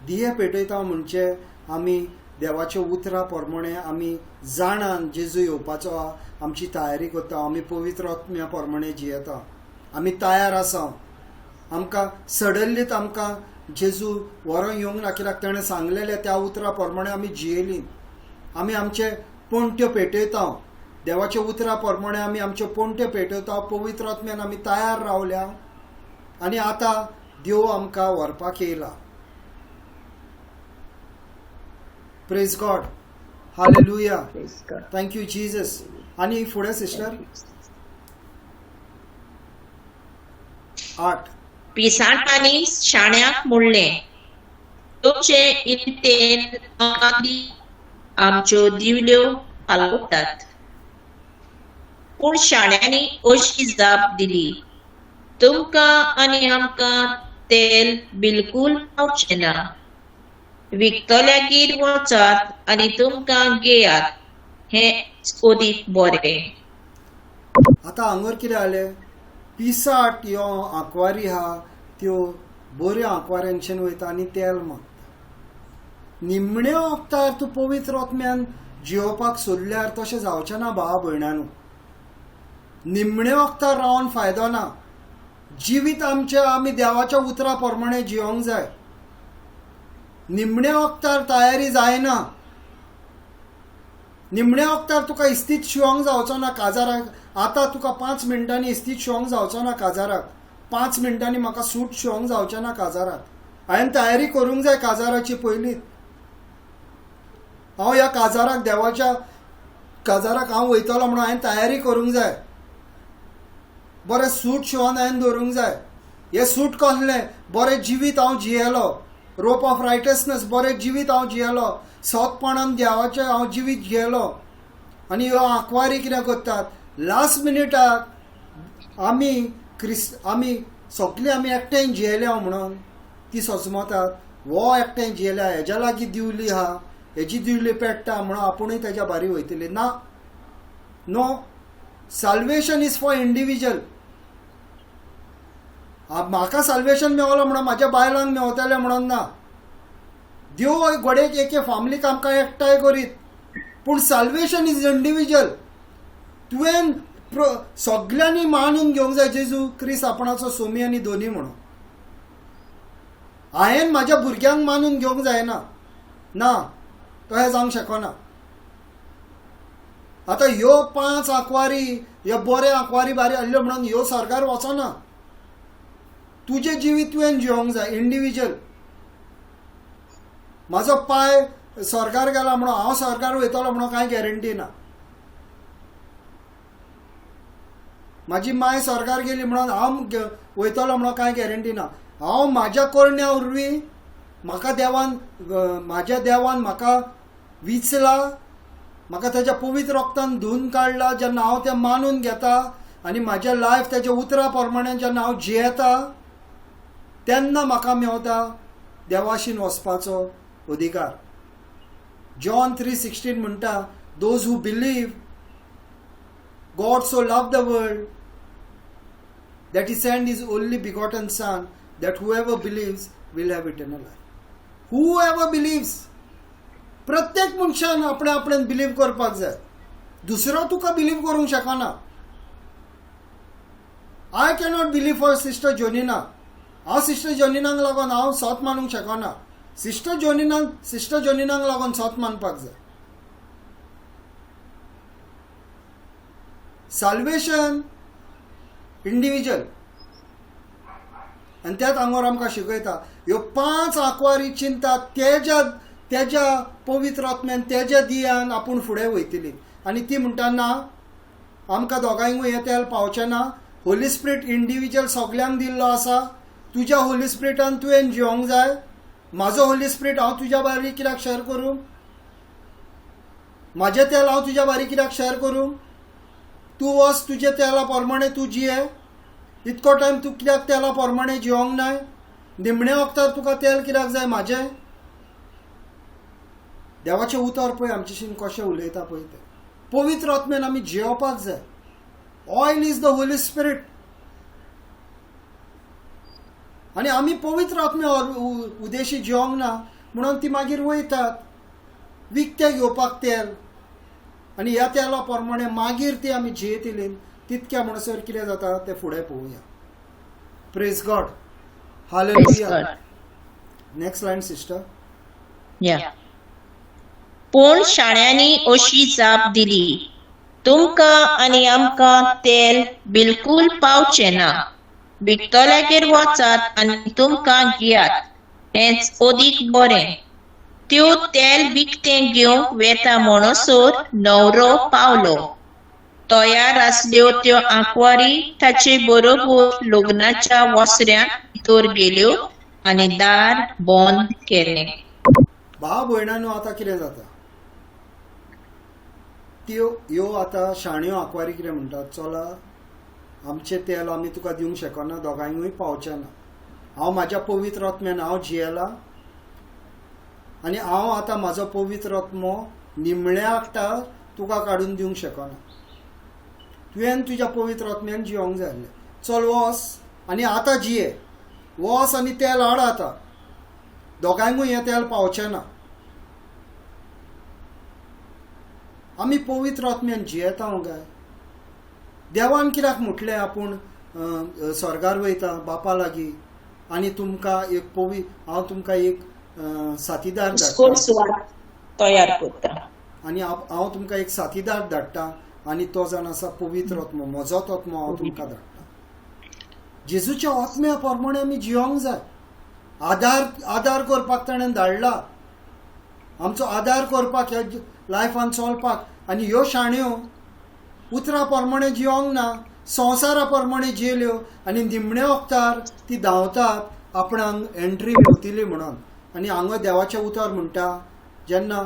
दिये पेटयता म्हणजे आमी देवाच्या उतरा प्रमाणे आमी जाणान जेजू येवपाचो आहा, आमची तयारी करता, आमी पवित्र आत्म्या प्रमाणे जियेता, आमी तयार आसा. आमकां सडनलीच आमकां जेजू व्हरोन येवंक ना, कित्याक ताणें सांगलेलें त्या उतरा प्रमाणे आमी जियेली. आमी आमचे पोणट्यो पेटयता, देवाच्या उतरा प्रमाणे आमी आमच्यो पोणट्यो पेटयता, पवित्र आत्म्यान आमी तयार रावल्या आनी आतां देव आमकां व्हरपाक येयला. Praise God, hallelujah, thank you Jesus. आनी फुडें सिस्टर 8. पिसांटांनी शाण्याक म्हणलें, तुमचे इल्लें आदी आमच्यो दिवल्यो पालवतात. पूण शाण्यांनी अशी जाप दिली, तुमकां आनी आमकां तेल बिलकूल पावचें ना. विकतल्यागेर वचात आनी तुमकां घेयात, हें अदीक बरें. आतां हांगर कितें जालें, पिसाट ह्यो आंकवारी आहा त्यो बऱ्यो आंकवाऱ्यांच्यान वयता आनी तेल मागता. निमण्या वखतार तूं पवित्र आत्म्यान जियोवपाक सोदल्यार तशें जावचें ना भावा भयणानू. निमण्या वखतार रावन फायदो ना. जिवीत आमचें आमी देवाच्या उतरा प्रमाणे जियोंक जाय. निमण्या वखतार तयारी जायना. निमण्या वखतार तुका इस्तीत शिवंक जावचो ना काजाराक. आतां तुका 5 मिनटांनी इस्तीत शिवंक जावचो ना काजाराक, 5 मिनटांनी म्हाका सूट शिवंक जावचें ना काजाराक. हांवें तयारी करूंक जाय काजाराची पयलींच. हांव ह्या काजाराक, देवाच्या काजाराक हांव वयतलो म्हणून हांवें तयारी करूंक जाय. बरें सूट शिंवोन हांवें दवरूंक जाय. हें सूट कसलें? बरें जिवीत हांव जियेलो, रोप ऑफ रायटसनस, बरें जिवीत हांव जियेलो, सोदपणान देवाचें हांव जिवीत जियेलो. आनी ह्यो आंकवारी कितें करतात, लास्ट मिनिटाक आमी आमी सगळीं आमी एकठांय जियेल्या म्हणून ती सजमतात, हो एकठांय जियेल्या, हेज्या लागीं दिवली आहा, हेजी दिवली पेट्टा म्हणून आपुणूय तेज्या बारी वयतली. ना, no, salvation is for individual. म्हाका साल्वेशन मेवलो म्हणून म्हाज्या बायलांक मेवतलें म्हणून ना. देव घडयेक एके फामिलीक आमकां एकठांय करीत, पूण साल्वेशन is individual. तुवें सगल्यांनी मानून घेवंक जाय जेजू क्रिस्त आपणाचो सोमी आनी दोनी म्हणून. हांवें म्हाज्या भुरग्यांक मानून घेवंक जायना, ना, तशें जावंक शकना. आतां ह्यो 5 आंकवारी, ह्यो बरे आंकवारी बारी आसल्यो म्हणून ह्यो सरकार वचना. तुजें जिवीत तुवें जिवंक जाय इंडिविज्युअल. म्हाजो पांय सरकार गेला म्हणून हांव सरकार वयतलो म्हणून कांय गॅरंटी ना. म्हाजी माय सरकार गेली म्हणून हांव वयतलो म्हणून कांय गॅरंटी ना. हांव म्हाज्या करण्या वरवीं म्हाका देवान, म्हाज्या देवान म्हाका विचला, म्हाका ताज्या पवित्र रक्तान धुवन काडला. जेन्ना हांव तें मानून घेता आनी म्हाज्या लायफ ताज्या उतरा प्रमाणे जेन्ना हांव जियेता तेन्ना म्हाका मेवता देवाशीन वचपाचो अधिकार. जॉन 3:16 म्हणटा, those who believe God so love the world that he send his only begotten son, that whoever believes will have eternal life. Whoever believes. प्रत्येक मनशान आपणे आपणें बिलीव करपाक जाय. दुसरो तुका बिलीव करूंक शकना. I cannot believe for sister Jonina. हांव सिस्टर जोनिनाक लागून हांव सोत मानूंक शकना. सिस्टर जोनिनाक लागून सोत मानपाक जाय. Salvation individual. आनी त्याच आंगार आमकां शिकयता ह्यो 5 आंकवारी चिंता तेज्या तेज्या पवित्र आत्म्यान तेज्या दियान आपूण फुडें वयतली. आनी ती म्हणटा ना, आमकां दोगांयकूय हें तेल पावचें ना. होली स्पिरीट इंडिविज्युअल सगल्यांक दिल्लो आसा. तुज्या होली स्पिरिटान तुवें जिवंक जाय. म्हाजो होली स्पिरीट हांव तुज्या बारी कित्याक शेअर करूं? म्हाजें तेल हांव तुज्या बारी कित्याक शेअर करूं? तूं वच तुज्या तेला प्रमाणे तूं जिये. इतको टायम तूं कित्याक तेला प्रमाणे जिवंक नाय? निमण्या वखदार तुका तेल कित्याक जाय म्हाजें? देवाचें उतर पळय आमचेशीन कशें उलयता पळय तें. पवित्र आत्म्यान आमी जियोवपाक जाय. Oil is the Holy Spirit. आनी आमी पवित्र आत्म्या उदेशी जिवंक ना म्हणून ती मागीर वयतात विकतें घेवपाक तेल. आनी ह्या तेला प्रमाणे मागीर ती आमी जियेतली. तितक्या म्हणसर कितें जाता तें फुडें पळोवया. Praise God. Hallelujah. Next line sister. पूण शाण्यांनी अशी जाप दिली, तुमकां आनी आमकां तेल बिलकूल पावचें ना. विकतल्यागेर वचात आनी तुमकां घेयात, हेंच अदीक बरें. त्यो तेल विकतें घेवंक वेता म्हणसर न्हवरो पावलो. तयार आसल्यो त्यो आंकवारी ताचे बरोबर लग्नाच्या वसऱ्यांत भितर गेल्यो आनी दार बंद केलें. भाव भयणांनो, आतां कितें जाता, त्यो ह्यो आतां शाण्यो आंकवारी कितें म्हणटात, चला आमचें तेल आमी तुका दिवंक शकना, दोगांयकूय पावचें ना. हांव म्हाज्या पवित्र आत्म्यान हांव जियेला आनी हांव आतां म्हाजो पवित्र आत्मो निमण्या आकटार तुका काडून दिवंक शकना. तुवें तुज्या पवित्र आत्म्यान जिवंक जाय आसलें. चल वच आनी आतां जिये, वच आनी तेल हाड. आतां दोगांयकूय हें तेल पावचें ना. आमी पवित्र आत्म्यान जियेता काय? देवान कित्याक म्हटलें आपूण स्वर्गार वयता बापा लागीं आनी तुमकां एक हांव तुमकां एक साथीदार धाडटा तयार करता आनी हांव तुमकां एक साथीदार धाडटा आनी तो जावन आसा पवित्र आत्मो, म्हजोच आत्मो हांव तुमकां धाडटा. जेजूच्या आत्म्या प्रमाणे आमी जिवंक जाय. आदार आदार करपाक ताणें धाडला, आमचो आदार करपाक ह्या लायफान चलपाक. आनी ह्यो शाण्यो उतरां प्रमाणे जिवंक ना, संवसारा प्रमाणे जियेल्यो आनी निमण्या वखतार ती धांवतात आपणाक एंट्री मेवतली म्हणून. आनी हांगा देवाचें उतर म्हणटा जेन्ना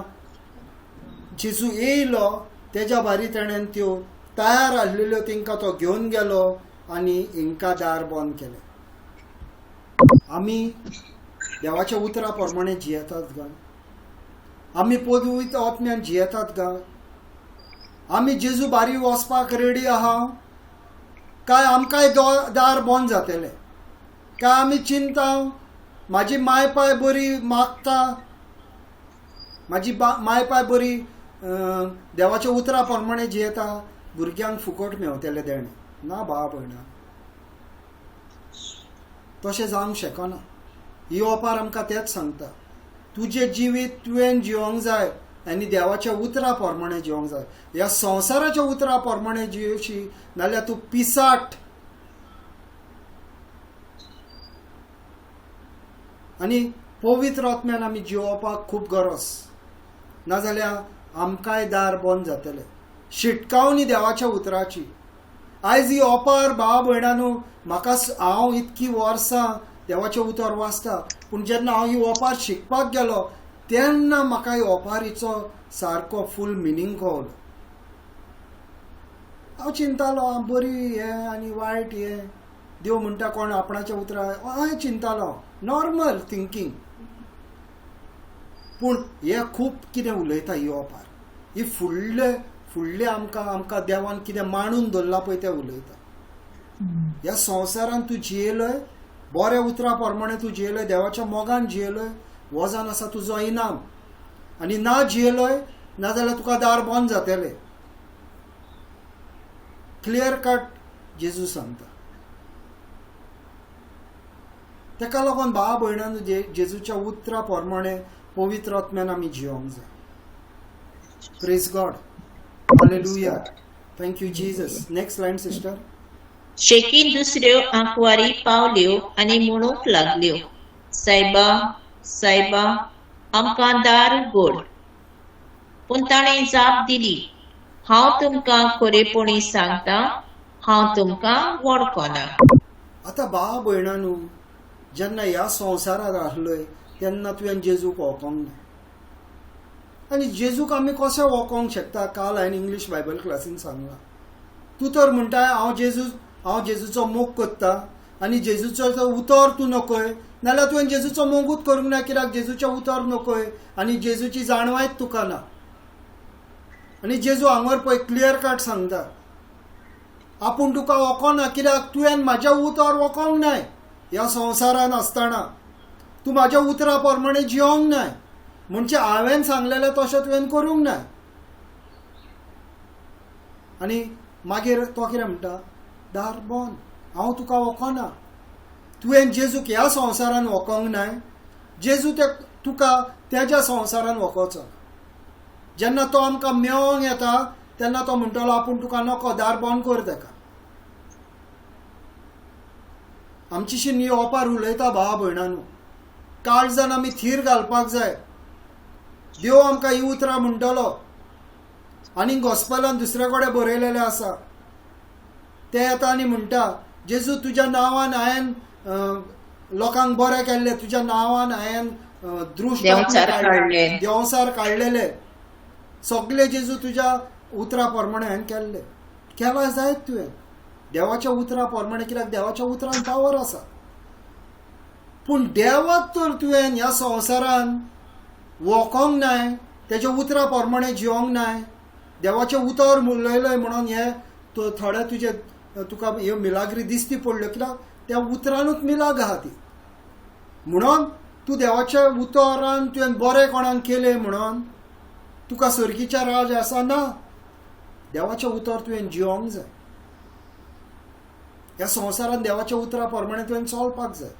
जेजू येयलो तेज्या बारी तेणेन त्यो तयार आसलेल्यो तेंकां तो घेवन गेलो आनी हिंकां दार बंद केलें. आमी देवाच्या उतरा प्रमाणे जियेतात गा? आमी पवित्र आत्म्यान जियेतात गा? आमी जेजू बारी वचपाक रेडी आहा काय आमकांय दार बंद जातलें? काय आमी चिंता म्हाजी माय पाय बरी मागता, म्हाजी माय पाय बरी देवाच्या उतरा प्रमाणे जियेता, भुरग्यांक फुकट मेवतलें देणें? ना भावा भयणा, तशें जावंक शकना. ही ओपार आमकां तेंच सांगता, तुजें जिवीत तुवें जिवंक जाय आनी देवाच्या उतरा प्रमाणे जिवंक जाय. ह्या संवसाराच्या उतरा प्रमाणे जिवशी नाल्यार तूं पिसाट. आनी पवित्र आत्म्यान आमी जिवपाक खूब गरज, नाजाल्यार आमकांय दार बंद जातलें. शिटकावणी देवाच्या उतराची. आयज ही ओपार भाव भयणांनो म्हाका, हांव इतकी वर्सां देवाचें उतर वाचता, पूण जेन्ना हांव ही ओपार शिकपाक गेलो तेन्ना म्हाका ही ओपारीचो सारको फूल मिनींग कळ्ळो. हांव चिंतालो बरी हें आनी वायट हें, देव म्हणटा कोण आपणाच्या उतरां, हांवें चिंतालो नॉर्मल थिंकींग. पूण हें खूब कितें उलयता ही ओपार, ही फुडले फुडले आमकां आमकां देवान कितें मांडून दवरलां पळय तें उलयता. ह्या संवसारान तूं जियेलय, बऱ्या उतरा प्रमाणे तूं जियेलय, देवाच्या मोगान जियेलय, वजन आसा तुजो इनाम. आनी ना जियेलय नाजाल्यार तुका दार बंद जातलें. क्लियर कट जेजू सांगता. तेका लागून भाव भयणांनो जेजूच्या उतरा प्रमाणे पवित्र आत्म्यान आमी जिवंक जाय. Praise God, hallelujah, thank you Jesus. Next line sister. शेकीन दुसऱ्यो आंकवारी पावल्यो आनी म्हणूंक लागल्यो, सायबा सायबा आमकां दार उगड. पूण ताणें जाप दिली, हांव तुमकां खरेपणी सांगता, हांव तुमकां वळखना. आतां भाव भयणांनो जेन्ना ह्या संवसारार आसलोय तेन्ना तुवें जेजूक वळखोंक ना. आनी जेजूक आमी कशें वळखोंक शकता? काल हांवें इंग्लीश बायबल क्लासीन सांगलां, तूं तर म्हणटाय हांव जेजूचो मोग करता आनी जेजूचो तो उतर तूं नकय, नाल्यार तुवें जेजूचो मोगूच करूंक ना, कित्याक जेजूचें उतर नकय आनी जेजूची जाणवायच तुका ना. आनी जेजू हांगर पळय क्लियर कट सांगता, आपूण तुका वळखना कित्याक तुवें म्हाजें उतर वळखोंक नाय. ह्या संवसारान आसतना तूं म्हाज्या उतरा प्रमाणे जिवंक नाय, म्हणजे हांवें सांगलेलें तशें तुवें करूंक नाय. आनी मागीर तो कितें म्हणटा, दार बंद, हांव तुका वळखना. तुवें जेजूक ह्या संवसारान वळखोंक नाय, जेजू ते तुका तेज्या संवसारान वळखोचो. जेन्ना तो आमकां मेळोंक येता तेन्ना तो म्हणटलो आपूण तुका नको, दार बंद कर तेका. आमची ही ओपार उलयता भावा भयणांनो, काळजान आमी थीर घालपाक जाय. देव आमकां ही उतरां म्हणटलो. आनी गॉस्पेलान दुसरे कडेन बरयलेलें आसा, ते येता आनी म्हणटा, जेजू तुज्या नांवान हांवें लोकांक बरें केल्लें, तुज्या नांवान हांवें दृश्ट देंवचार काडलेले, सगळे जेजू तुज्या उतरा प्रमाणे हांवें केल्ले. केला जायत तुवें देवाच्या उतरा प्रमाणे, कित्याक देवाच्या उतरान पावर आसा. पूण देवाक तर तुवें ह्या संवसारान वळखोंक नाय, तेज्या उतरा प्रमाणे जिवंक नाय, देवाचें उतर उलयलय म्हणून हे थोडे तुजे तुका ह्यो मिलाग्री दिसती पडल्यो, कित्याक त्या उतरानूच मिलाग आहा ती. म्हणून तूं देवाच्या उतरान तुवें बरें कोणाक केलें म्हणून तुका सर्गीचें राज आसा ना. देवाचें उतर तुवें जिवंक जाय. ह्या संवसारान देवाच्या उतरा प्रमाणे तुवें चलपाक जाय.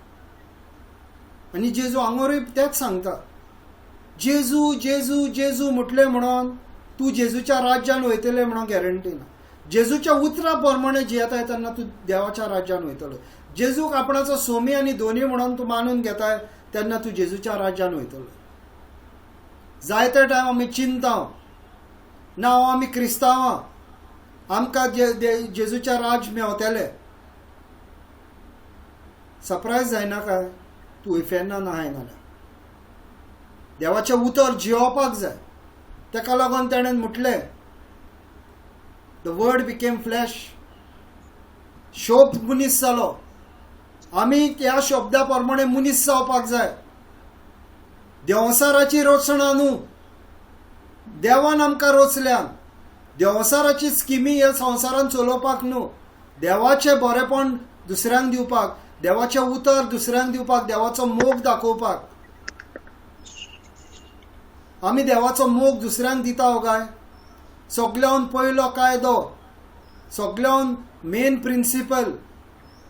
आनी जेजू हांगोरूय तेंच सांगता, जेजू जेजू जेजू म्हटलें म्हणून तूं जेजूच्या राज्यान वयतलें म्हणून गॅरंटी ना. जेजूच्या उतरा प्रमाणे जियेताय तेन्ना तूं देवाच्या राज्यान वयतलो. जेजूक आपणाचो सोमी आनी दोनी म्हणून तूं मानून घेताय तेन्ना तूं जेजूच्या राज्यान वयतलो. जायते टायम आमी चिंता ना, हांव आमी क्रिस्तांवां, आमकां जेजूच्या राज मेवतले. सरप्रायज जायना काय तूं इफेर्ना नाहाय नाल्यार. देवाचें उतर जियोवपाक जाय. तेका लागून तेणेन म्हटलें, the word became flesh, शब्द मनीस जालो. आमी ह्या शब्दा प्रमाणे मनीस जावपाक जाय. देंवसाराची रचणा न्हू, देवान आमकां रचल्यान. देंवसाराची स्किमी ह्या संवसारान चलोवपाक न्हू, देवाचें बरेपण दुसऱ्यांक दिवपाक, देवाचें उतर दुसऱ्यांक दिवपाक, देवाचो मोग दाखोवपाक. आमी देवाचो मोग दुसऱ्यांक दिता हो काय? सगल्यान पयलो कायदो, सगल्यान मेन प्रिंसिपल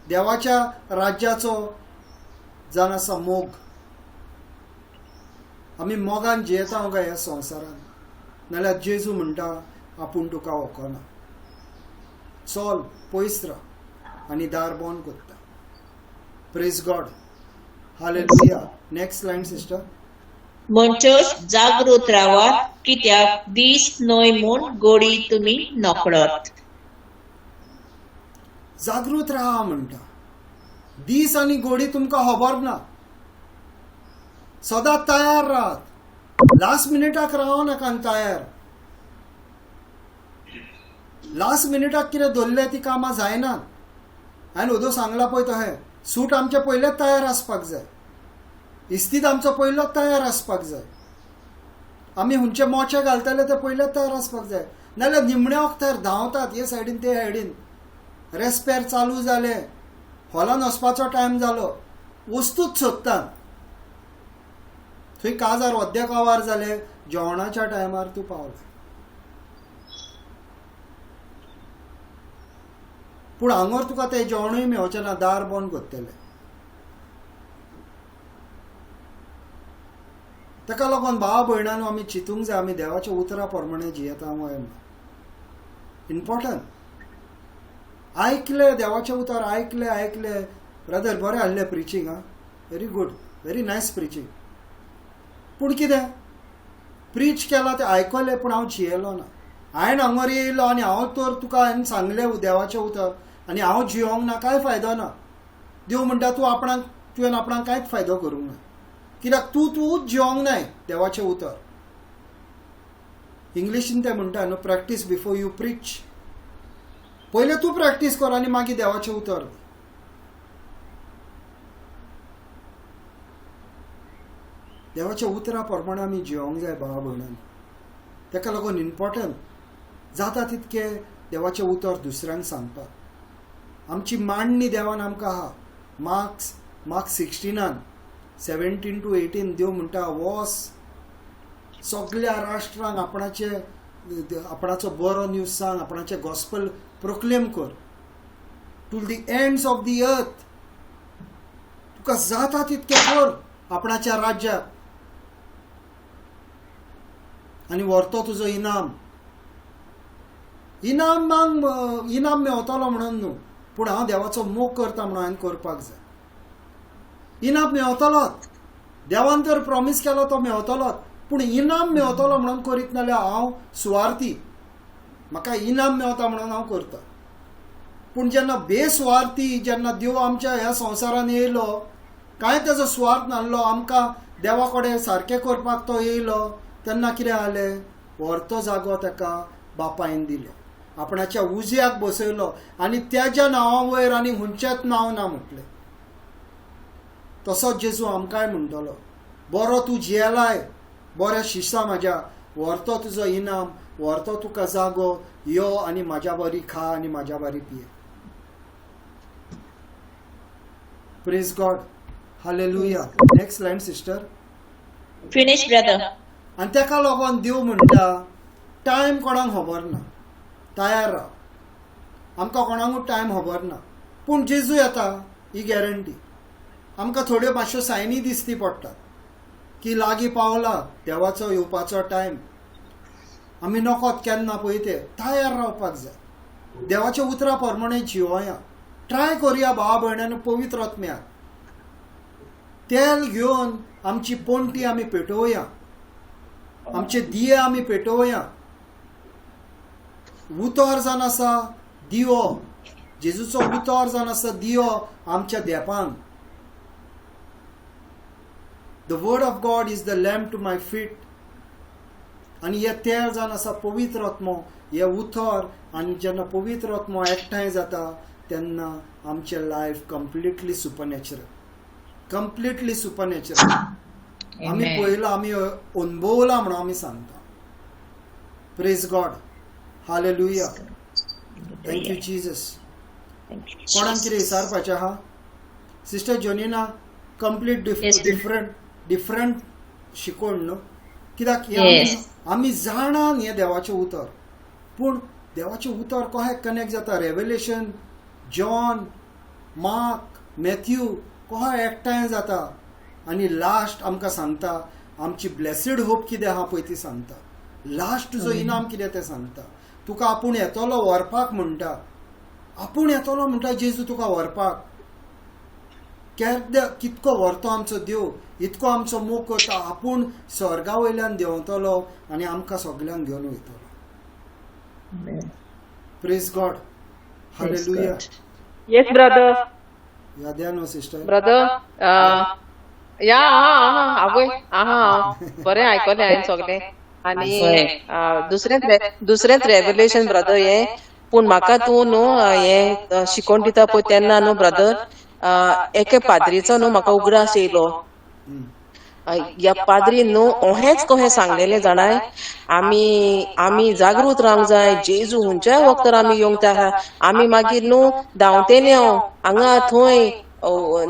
देवाच्या राज्याचो जावन आसा मोग. आमी मोगान जियेता हो काय ह्या संवसारान? नाल्यार जेजू म्हणटा आपूण तुका वळखना, चल पयस राव, आनी दार बंद करता. Praise God, hallelujah. Next line sister. म्हणचोच जागृत रावात, कित्याक दीस न्हय म्हूण गोडी तुमी नकळत. जागृत राहा म्हणटा. दीस आनी गोडी तुमकां खबर ना, सदां तयार राहात. लास्ट मिनिटाक राव नाका तयार. लास्ट मिनिटाक कितें दवरलें ती कामां जायनात. हांवें ओदो सांगलां पळय तशें, सूट आमचें पयलेच तयार आसपाक जाय, इस्तीद आमचो पयलोच तयार आसपाक जाय, आमी हुंचे मोचे घालतले ते पयलेच तयार आसपाक जाय. नाजाल्यार निमण्या वखतार धांवतात हे सायडीन ते सायडीन. रेस्पेर चालू जाले, हॉलान वचपाचो टायम जालो, वस्तूच सोदतात. थंय काजार अद्दे कवार जाले, जेवणाच्या टायमार तूं पावले. पूण हांगर तुका तें जेवणूय मेळचें ना, दार बंद करतले. ताका लागून भाव भयणांनो आमी चिंतूंक जाय, आमी देवाच्या उतरा प्रमाणे जियेता काय ना. इम्पॉर्टंट. आयकले देवाचें उतर, आयकले आयकले, ब्रदर बरें आहलें प्रिचींग, आं, very good, very nice preaching. पूण कितें प्रीच केलां तें आयकलें, पूण हांव जियेलो ना. हांवें हांगर येयलो आनी हांव तर तुका हांवें सांगलें देवाचें उतर आनी हांव जियोंक ना, कांय फायदो ना. देव म्हणटा तूं आपणाक, तुवें आपणाक कांयच फायदो करूंक ना, कित्याक तूं तूंच जियोंक नाय देवाचें उतर. इंग्लिशीन तें म्हणटा न्हू, प्रॅक्टीस बिफोर you preach. पयलें तूं प्रॅक्टीस कर आनी मागीर देवाचें उतर. देवाच्या उतरा प्रमाणे आमी जियोंक जाय भावा भयणांनी. ताका लागून इम्पॉर्टंट जाता तितकें देवाचें उतर दुसऱ्यांक सांगपाक. आमची मांडणी देवान आमकां आहा. मार्क्स 16 17 to 18 देव म्हणटा वॉस सगल्या राष्ट्रांक आपणाचे आपणाचो बरो न्यूज सांग, आपणाचें गॉस्पल प्रोक्लेम कर to the ends of the earth. तुका जाता तितकें कर आपणाच्या राज्याक आनी व्हरतो तुजो इनाम. इनाम मांग, इनाम मेवतलो म्हणून न्हू, पूण हांव देवाचो मोग करता म्हणून हांवें करपाक जाय. इनाम मेवतलोच, देवान तर प्रॉमीस केलो तो मेवतलोच, पूण इनाम मेवतलो म्हणून करीत नाल्यार हांव सुवार्थी, म्हाका इनाम मेवता म्हणून हांव करता. पूण जेन्ना बेसुवार्थी जेन्ना देव आमच्या ह्या संवसारान येयलो, कांय तेजो सुवार्थ नासलो, आमकां देवा कडेन सारकें करपाक तो येयलो, तेन्ना कितें जालें, व्हरतो जागो ताका बापायन दिलो, आपणाच्या उजव्याक बसयलो आनी तेज्या नांवा वयर आनी हुंचेच नांव ना म्हटलें. तसोच जेजू आमकांय म्हणटलो, बरो तूं जियेलाय, बऱ्या शिसा म्हाज्या, व्हरतो तुजो इनाम, व्हरतो तुका जागो, यो आनी म्हाज्या बरी खा आनी म्हाज्या बरी पिये. Praise God, hallelujah. Next line sister. Finish brother. आनी ताका लागून देव म्हणटा टायम कोणाक खबर ना, तयार राव. आमकां कोणाकूच टायम खबर ना, पूण जेजू येता ही गॅरंटी. आमकां थोड्यो मातश्यो सायनी दिसती पडटात की लागीं पावला देवाचो येवपाचो टायम, आमी नकोत केन्ना पळय ते तयार रावपाक जाय. देवाच्या उतरा प्रमाणे जिवोया, ट्राय करुया भावा भयणांनी पवित्र आत्म्याक तेल घेवन आमची पणटी आमी पेटोवया, आमचे दिये आमी पेटोवया, उतर जावन आसा दिवो, जेजूचो उतर जावन आसा दिवो आमच्या देपांक. The word of God is the lamp to my feet. आनी हे तेल जावन आसा पवित्र आत्मो, हे उतर. आनी जेन्ना पवित्र आत्मो एकठांय जाता तेन्ना आमचें life completely supernatural, completely supernatural. आमी पळयलां, आमी अनुभवलां म्हणून आमी सांगता. Praise God, hallelujah, thank you Jesus. कोणाक कितें विचारपाचें आहा? सिस्टर जोनिना, कंप्लीट डिफरंट डिफरंट शिकोवण न्हू, कित्याक आमी जाणान हें देवाचें उतर, पूण देवाचें उतर कशें कनेक्ट जाता? रेवलेशन, जॉन, मार्क, मॅथ्यू कशें एकठांय जाता आनी लास्ट आमकां सांगता आमची ब्लेसीड होप कितें आहा पळय ती सांगता. लास्ट तुजो इनाम कितें तें सांगता. तुका आपूण येतलो व्हरपाक म्हणटा, आपूण येतलो म्हणटा जेजू तुका व्हरपाक. कितको व्हरतो आमचो देव, इतको आमचो मोग करता, आपूण स्वर्गा वयल्यान देंवतलो आनी आमकां सगल्यांक घेवन वयतलो. Praise God, hallelujah. Yes brother. याद न्हू सिस्टर? ब्रदर या, आहा आवय आहा, बरें आयकलें हांवें सगळें. आनी दुसरेंच दुसरेंच रेवलेशन ब्रदर हें. पूण म्हाका तूं न्हू हें शिकोवन दिता पळय तेन्ना न्हू ब्रदर, एके पाद्रीचो न्हू म्हाका उगडास येयलो. ह्या पाद्रीन न्हू ओहेंच कहें सांगलेलें जाणाय, आमी आमी जागृत रावंक जाय, जेजू खंयच्याय वखदार आमी येवंक जाय, आमी मागीर न्हू धांवतेले हांव हांगा थंय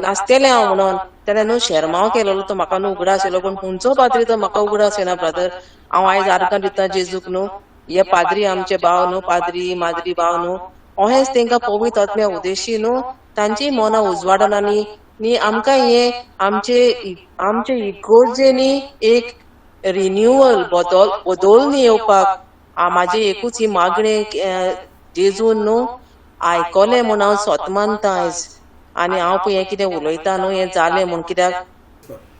नाचतेलें हांव म्हणून. तेणें न्हू शेरमांव केलेलो तो म्हाका न्हू उगडास येयलो. पूण खंयचो पाद्री तो म्हाका उगडास येना ब्रदर. हांव आयज आर्गां दिता जेजूक न्हू, हे पाद्री आमचे भाव न्हू, पाद्री माद्री भाव न्हू, अहेंच तेंकां पवित्र आत्म्या उदेशी न्हू तांची मनां उजवाडन आनी न्ही आमकां हे आमचे आमचे इगोर्जेनी एक रिन्युअल बदल बदोल येवपाक म्हाजें एकूच ही मागणें. जेजून न्हू आयकलें म्हूण हांव स्वता मानता आयज. आनी हांव पळय हें कितें उलयता न्हू हें जालें म्हूण कित्याक.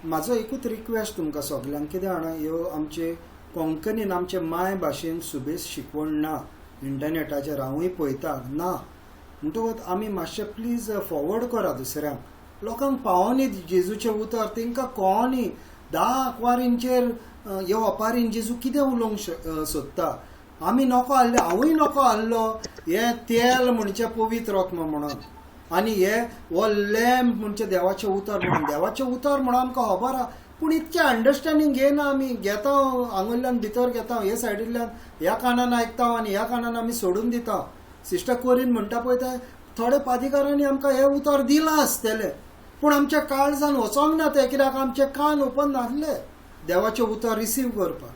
म्हाजो एकूच रिक्वेस्ट तुमकां सगल्यांक, कितें जाणा, ह्यो आमचे कोंकणीन आमचे माय भाशेन सुबेज शिकवण ना इंटरनेटाचेर, हांवूय पळयता ना. म्हणटकूच आमी मातशें प्लीज फॉरवर्ड करा दुसऱ्यांक, लोकांक पावनी जेजूचें उतर, तेंकां कळनी 10 आंकवारींचेर ह्या ओपारीन जेजू कितें उलोवंक सोदता. आमी नको आहले, हांवूय नको आहलो हें तेल म्हणचें पवित्र आत्मो म्हणून आनी हे हो लॅम्प म्हणचे देवाचें उतर म्हणून. देवाचें उतर म्हणून आमकां खबर आहा, पूण इतकें अंडरस्टँडींग घेयना आमी. घेता हांगुल्ल्यान भितर घेता, हे सायडींतल्यान ह्या कानान आयकता आनी ह्या कानान आमी सोडून दिता. सिस्टर कोरीन म्हणटा पळय ते थोडे पादिकारांनी आमकां हें उतर दिलां आसतलें, पूण आमच्या काळजान वचोंक ना तें, कित्याक आमचे कान ओपन नासले देवाचें उतर रिसीव करपाक.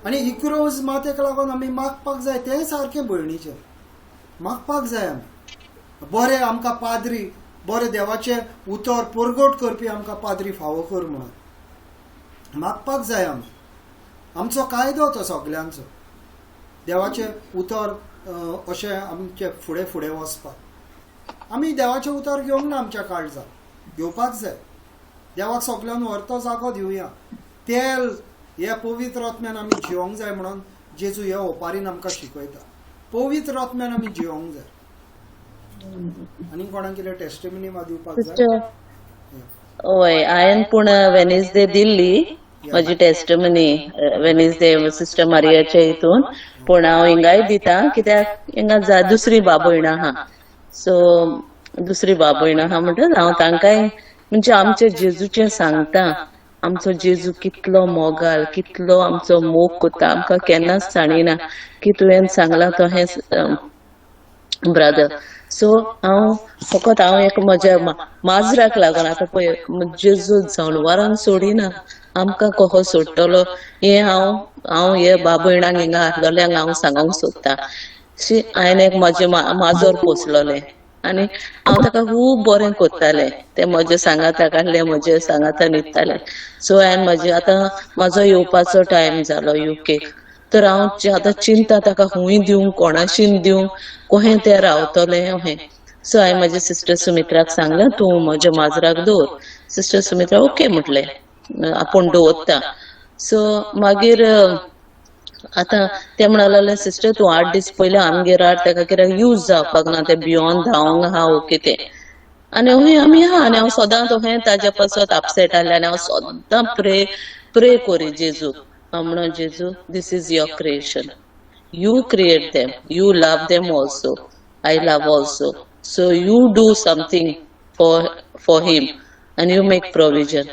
आनी इक्रोज मातेक लागून आमी मागपाक जाय, तें सारकें भयणीचें मागपाक जाय आमी. बरें आमकां पाद्री, बरें देवाचें उतर परगट करपी आमकां पाद्री फावो कर म्हणून मागपाक जाय आमी. आमचो कायदो तो सगल्यांचो, देवाचें उतर अशें आमचे फुडें फुडें वचपाक. आमी देवाचें उतर घेवंक ना आमच्या काळजाक, घेवपाक जाय. देवाक सगल्यांक व्हरतो जागो दिवया. तेल हे पवित्र आत्म्यान आमी जिवंक जाय म्हणून जेजू हे ओपारीन आमकां शिकयता. पवित्र आत्म्यान आमी जिवंक जाय. आनी कोणाक कितें टेस्टिमनी दिवपाक जाय? हय, हांवें पूण वेनसडे दिल्ली म्हजी टेस्टिमनी, वेनसडे सिस्टर मारियाच्या हितून. पूण हांव हिंगाय दिता कित्याक हिंगा दुसरी बाबयण आहा. सो दुसरी बाबयण आहा म्हणटच हांव तांकांय म्हणजे आमच्या जेजूचें सांगता. आमचो जेजू कितलो मोगाल, कितलो आमचो मोग करता, आमकां केन्नाच सांडिना की तुवें सांगलां तहेंच ब्रदर. सो हांव फकत हांव एक म्हज्या माजराक लागून आतां पळय जेजू जनावरांक सोडिना, आमकां कसो सोडटलो हें हांव हांव हे बाबयणांक हिंगा आसलेल्यांक हांव सांगूंक सोदता. शी हांवें एक म्हजें माजर पोसलेलें आनी हांव ताका खूब बरें करतालें, तें म्हजें सांगाताक आहलें, म्हजें सांगाता न्हिदतालें. सो हांवें म्हजें आतां म्हाजो येवपाचो टायम जालो युकेक, तर हांव आतां चिंता ताका खूंय दिवं, कोणाशीन दिवं, कोहें तें रावतलें अहें. सो हांवें म्हज्या सिस्टर सुमित्राक सांगलें तूं म्हज्या माजराक दवर. सिस्टर सुमित्रा ओके म्हटलें, आपूण दवरता. सो मागीर आतां ते म्हणा लागले सिस्टर तूं 8 दीस पयले आमगेर हाड तेका कित्याक यूज जावपाक ना तें भियोन धांवंक आहा वो कितें. आनी हूंय आमी आहा आनी हांव सदांच अहें ताज्या पासत अपसेट आहलें आनी हांव सदां प्रे प्रे कोरी जेजूक. हांव म्हणो जेजू this is your creation, you create them, you love them also, I love also, so you do something for him आनी you make provision.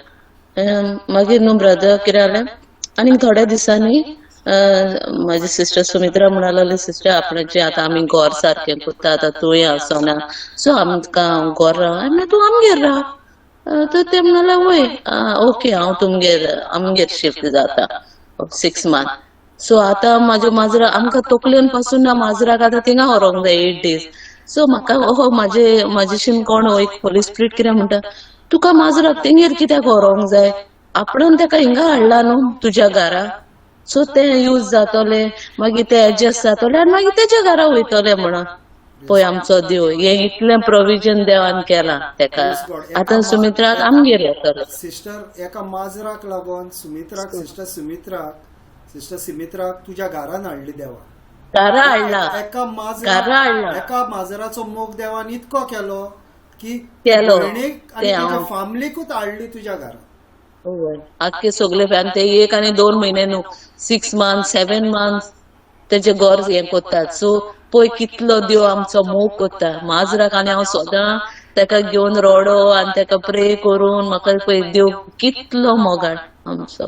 मागीर न्हू ब्रदर कितें जालें आनीक थोड्या दिसांनी म्हाजी सिस्टर सुमित्रा म्हणा लागली सिस्टर आपणाचें आतां आमी घोर सारकें कोत्ता आतां तूंय आसना सो आमकां घोर राव. हांवें म्हणलें तूं आमगेर राव. तर ते म्हणले वय ओके हांव तुमगेर आमगेर शिफ्ट जाता 6 मंथ. सो आतां म्हाज्या माजरा आमकां तकलेन पासून ना माजराक आतां थिंगा व्हरोंक जाय 8 days. सो म्हाका ओहो म्हाजे म्हाजेशीन कोण एक होली स्पिरीट कितें म्हणटा तुका माजराक तेंगेर कित्याक व्हरोंक जाय, आपणान तेका हिंगा हाडला न्हू तुज्या घरा, सो ते यूज जातोले मागीर ते एडजस्ट जातोले आनी मागीर तेज्या घरा वयतोले म्हणून. पळय आमचो देव हें इतलें प्रोविजन देवान केलां तेका. आतां सुमित्राक आमगेर येतलो. सिस्टर एका माजराक लागून सुमित्राक सिस्टर सुमित्राक सिस्टर सुमित्राक तुज्या घरान हाडली देवा, घरा हाडला, एका माजरा एका माजराचो मोग देवान इतको केलो की भयणीक आनी तुज्या फॅमिलीकूच हाडली तुज्या घरान. आख्खे सगळे आनी ते 1 आनी 2 म्हयने न्हू 6 मंथ्स 7 मंथ्स तेजे घर हें कोत्तात. सो पळय कितलो देव आमचो मोग कोत्ता माजराक. आनी हांव सदां तेका घेवन रोडो आनी तेका प्रे करून म्हाका पळय देव कितलो मोगाळ आमचो,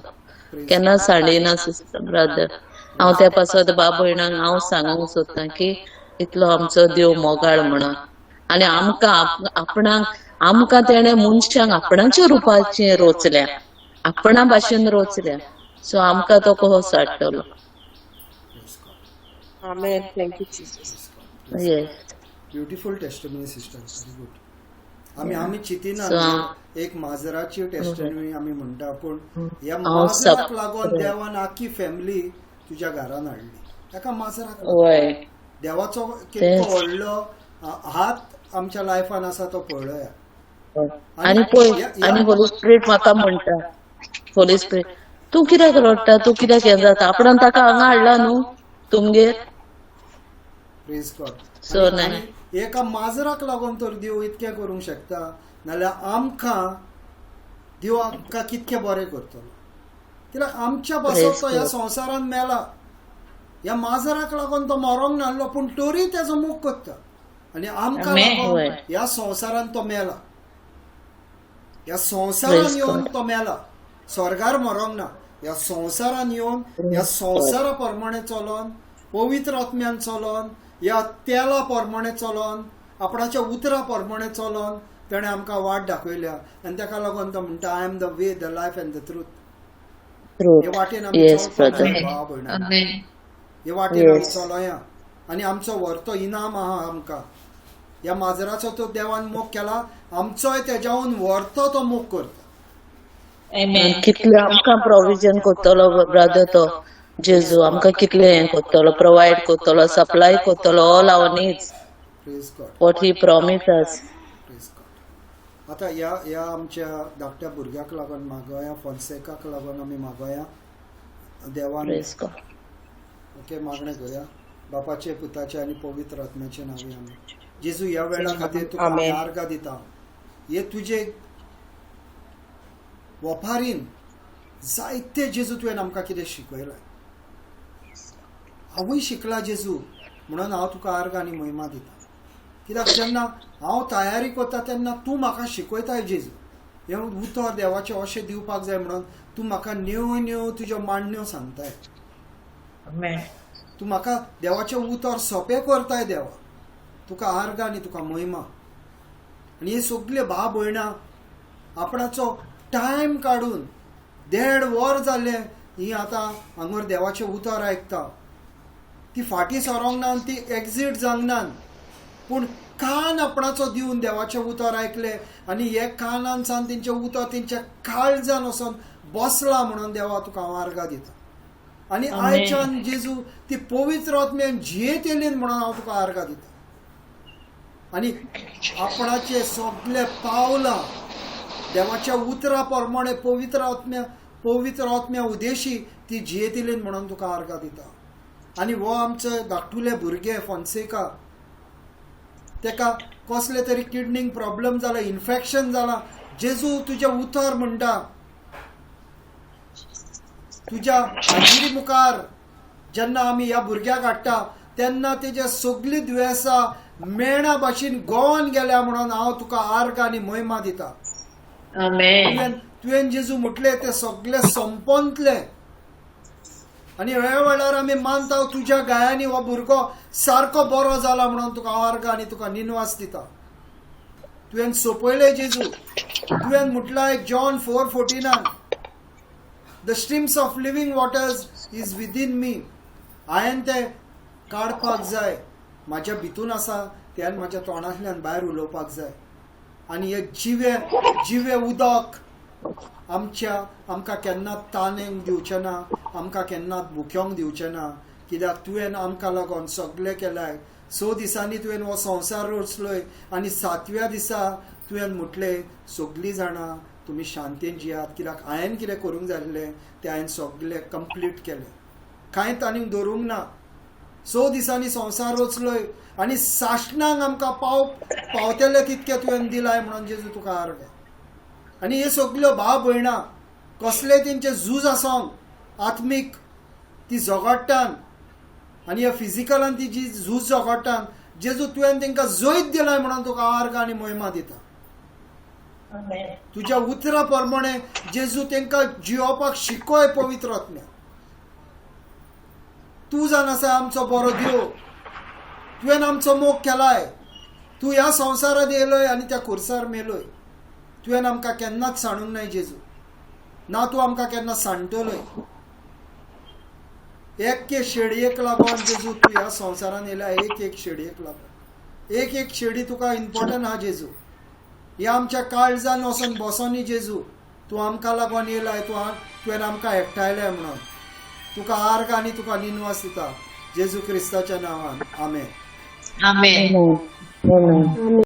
केन्ना सांडिना सिस्टर ब्रदर. हांव त्या पासत बाब भयणांक हांव सांगूंक सोदतां की इतलो आमचो देव मोगाळ म्हणून. आनी आमकां आपणाक आमकां तेणें मनशांक आपणाच्या रुपाचें रोचल्या, आपणा भाशेन रोचल्या, सो आमकां तो कसो साडटलो. Amen. Thank you, Jesus. Yes. Beautiful testimony, sister. Very good. आमी आमी चिंतिना एक माजराची टेस्टिमनी आमी म्हणटा, पूण ह्या माजराक लागून देवान आख्खी फॅमिली तुज्या घरान हाडली. एका माजराक देवाचो कितको व्हडलो हात आमच्या लायफान आसा तो पळोवया. आनी पळय आनी होली स्पिरीट म्हाका म्हणटा, होली स्पिरीट तूं कित्याक रडटा, तूं कित्याक हें जाता, आपणान ताका हांगा हाडला न्हू तुमगेर. प्रेज गॉड. एका माजराक लागून तर देव इतकें करूंक शकता, नाल्यार आमकां देव आमकां कितकें बरें करतलो. कित्याक आमच्या पासत तो ह्या संवसारान मेला, ह्या माजराक लागून तो मरोंक नासलो पूण तरी तेजो मोग करता आनी आमकां लागून ह्या संवसारान तो मेला, ह्या संवसारान येवन तो मेला, स्वर्गार मरोंक ना, ह्या संवसारान येवन ह्या संवसारा प्रमाणे चलोन, पवित्र आत्म्यान चलोन, ह्या तेला प्रमाणे चलोन, आपणाच्या उतरा प्रमाणे चलोन तेणें आमकां वाट दाखयल्या. आनी तेका लागून तो म्हणटा I am the way, the life and the truth. हे वाटेन आमी चलपाक जाय भावा भयणां, हे वाटेन आमी चलोया आनी आमचो व्हरतो इनाम आहा आमकां. ह्या माजराचो तो देवान मोग केला, आमचोय तेज्याहून व्हरतो तो मोग करता. कितले आमकां प्रोविजन करतलो ब्रदर तो जेजू, आमकां कितले हें करतलो, प्रोवायड करतलो, सप्लाय करतलो, all our needs, what he promise us. आतां ह्या ह्या आमच्या धाकट्या भुरग्याक लागून मागोया, फोन्सेकाक लागून आमी मागोया देवान. ओके, मागणें करुया. बापाचे, पुताचे आनी पवित्र आत्म्याचे नांवे आमी. जेजू, ह्या वेळा खातीर तुका आमी आर्गां दिता. हे तुजे वपारीन जायते जेजू तुवें आमकां कितें शिकयलां, हांवूय शिकला जेजू, म्हणून हांव तुका आर्गां आनी महिमा दिता. कित्याक जेन्ना हांव तयारी करता तेन्ना तूं म्हाका शिकयताय जेजू, हें उतर देवाचें अशें दिवपाक जाय म्हणून तूं म्हाका न्यू न्यू तुज्यो मांडण्यो सांगताय, तूं म्हाका देवाचें उतर सोंपें करताय देवा. तुका आर्गां आनी तुका महिमा. आनी हे सगळे भाव भयणां आपणाचो टायम काडून 1.5 वर जालें ही आतां हांगर देवाचें उतर आयकता, ती फाटीं सरोंक ना, ती एक्झीट जावंक ना, पूण कान आपणाचो दिवन देवाचें उतर आयकलें आनी हे कानान सावन तेंचें उतर तेंच्या काळजान वचोन बसलां म्हणून देवा तुका हांव आर्गां दिता. आनी आयच्यान जेजू ती पवित्र आत्म्यान जियेत येली म्हणून हांव तुका आर्गां दिता. आनी आपणाचे सगळे पावलां देवाच्या उतरा प्रमाणे पवित्र आत्म्या उदेशी ती ती जियेतली म्हणून तुका आर्गां दिता. आनी हो आमचे धाकटुले भुरगे फोन्सेका, तेका कसले तरी किडनीक प्रॉब्लम जाला, इन्फेक्शन जाला. जेजू तुजें उतर म्हणटा, तुज्या हाजिरी मुखार जेन्ना आमी ह्या भुरग्याक हाडटा तेन्ना तेजे सगळीं दुयेंसां मेणा भाशेन गोवान गेल्या म्हणून हांव तुका आर्गां आनी महिमा दिता. तुवें जेजू म्हटलें तें सगळें संपतलें. आनी ह्या वेळार आमी मानता तुज्या गायांनी हो भुरगो सारको बरो जाला म्हणून तुका आर्गां आनी तुका निनवास दिता. तुवें सोंपयलें जेजू. तुवें म्हटलां John 4:14, the streams of living waters is within me. हांवें तें काडपाक जाय, म्हाज्या भितून आसा तें म्हाज्या तोंडांतल्यान भायर उलोवपाक जाय. आनी हे जिवे जिवे उदक आमच्या आमकां केन्नाच तानेक दिवचें ना, आमकां केन्नाच भुक्योंक दिवचें ना, कित्याक तुवें आमकां लागून सगळें केलाय. 6 दिसांनी तुवें हो संवसार रचलोय आनी 7व्या दिसा तुवें म्हटलें सगळीं जाणां तुमी शांतीन जियात, कित्याक हांवें कितें करूंक जाय आसलें तें हांवें सगळें कंप्लीट केलें, कांयच आनीक दवरूंक ना. 6 दिसांनी संवसार रचलोय आनी सासणांक आमकां पावतले तितकें तुवें दिलाय म्हणून जेजू तुका आर्गां. आनी हे सगल्यो भाव भयणां कसले तेंचे झूज आसोंक आत्मीक ती झगडटान आनी ह्या फिजिकलान ती जी झूज झगडटान, जेजू तुवें तेंकां जैत दिलाय म्हणून तुका आर्गां आनी महिमा दिता. तुज्या उतरा प्रमाणे जेजू तेंकां जियोवपाक शिकय पवित्र आत्म्या. तूं जावन आसा आमचो बरो देव, तुवें आमचो मोग केलाय, तूं ह्या संवसारांत येयलोय आनी त्या खुर्सार मेलोय. तुवें आमकां केन्नाच सांडूंक नाय जेजू, ना तूं आमकां केन्ना सांडटलोय. एक एक शेडयेक लागून जेजू तूं ह्या संवसारांत येयला, एक एक शेडयेक लागून, एक एक शेडी तुका इम्पोर्टंट आहा जेजू. ह्या आमच्या काळजान वचोन बसोनी जेजू, तूं आमकां लागून येयलाय, तुवें आमकां एकठांयलाय म्हणून तुका आर्गां आनी तुका निनवास दिता जेजू क्रिस्ताच्या नांवान. आमेन. आमेन. आमेन.